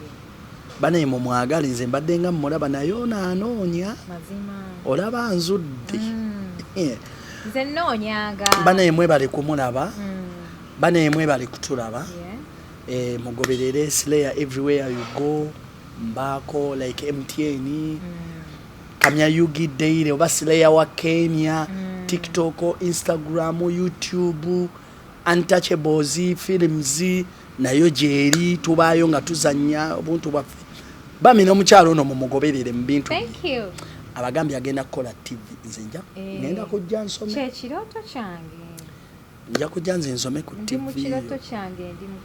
Banaye mumwagale, nze mbadde nga mmulaba naye ono anoonya. Mazima. Olaba nzudde. Nze nnoonyanga. Banaye mwebale kumulaba. Banaye mwebale kutulaba. Mugoberere Slayer everywhere you go, mbaako like MTN, Kamya UG Daily oba Slayer wa Kenya, TikTok, Instagram, YouTube, Untouchables Films nayo gyeri, tubaayo nga tuzanya obuntu bwaffe. Bami n'omukyalo ono mumugoberere mu bintu bye. Thank you. Abagambye agenda kukola TV, nze nja ngenda kujja nsome. Kyekirooto kyange. Nja kujja nze nsome ku Ndi mu TV. kirooto kyange, ndi mu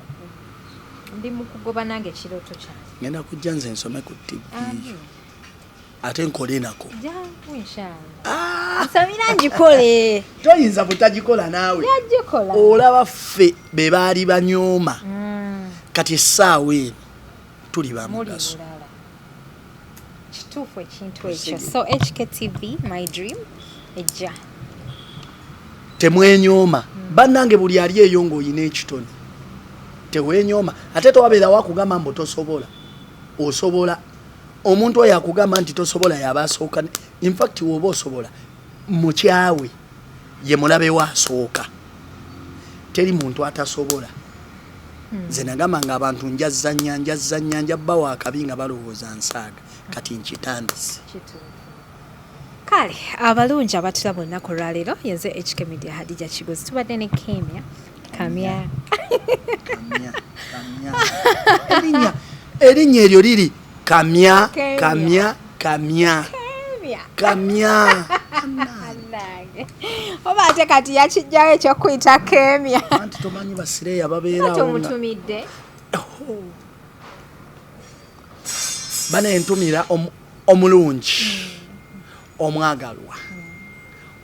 Ndi mu kugoba nange ekirooto kyange. Ngenda kujja nze nsome ku TV ate nkole nako. Jangu inshallah. Nsabira ngikole. Toyinza butagikola naawe. Yagikola. Olaba ffe be baali banyooma. Kati essaawa eno tuli ba Muli mugaso. bulala. Kituufu ekintu ekyo. So HKTV my dream ejja. Temwenyooma. Bannange buli ali eyo ng'olina ekitone teweenyooma, ate towabeerawo akugamba mbu tosobola. Osobola. Omuntu oyo akugamba nti tosobola yaba asooka. Infact woba osobola, mukyawe ye mulabe we asooka. Teri muntu atasobola. Nze nagamba nga abantu njazzanya njazzanya njabbawo akabi nga balowooza nsaaga, kati nkitandise. Kituufu. Kale abalungi abatulaba olunaku olwaleero, yenze HK Media Hadija Kigozi, tubadde ne Kemia Kamya. Kamya, kamya. Erinnya eryo liri kamya. Kemya. Kamya, kamya. Kemia. Kamya. Nange oba ate kati yakijjawo ekyokuyita Kemia. Anti tomanyi basireeya Ate babeerawo nga omutumidde. Banentumira omulungi omwagalwa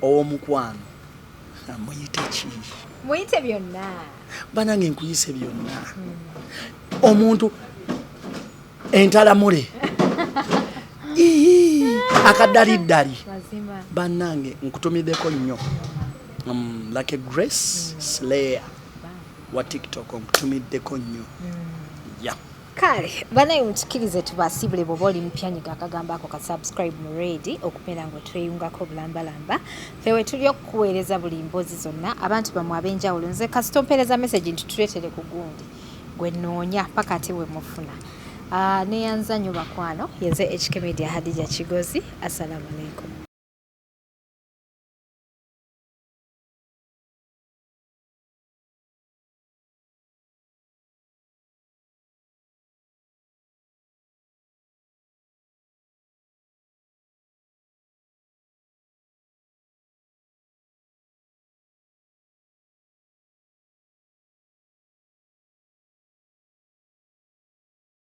ow'omukwano, muyite ki? Muyite byonna. Banange nkuyise byonna, omuntu entalamule. Ii, akadaliddali. Mazima. Bannange nkutumiddeko nnyo, like Grace Slayer wa TikTok, nkutumiddeko nnyo ya. Kale banaye mutukirize tubasibule. Bwoba oli mupyanyiga akagamba ako ka subscribe mu redi okubeera nga otweyungako obulambalamba. Ffe we tuli okukuweereza buli mboozi zonna, abantu bamwe ab'enjawulo. Nze kasita ompeereza message nti tuleetere ku gundi gwe nnoonya paka ate we mufuna. Ah, neyanza nnyo bakwano. Yenze HK Media Hadija Kigozi, assalamu alaikum.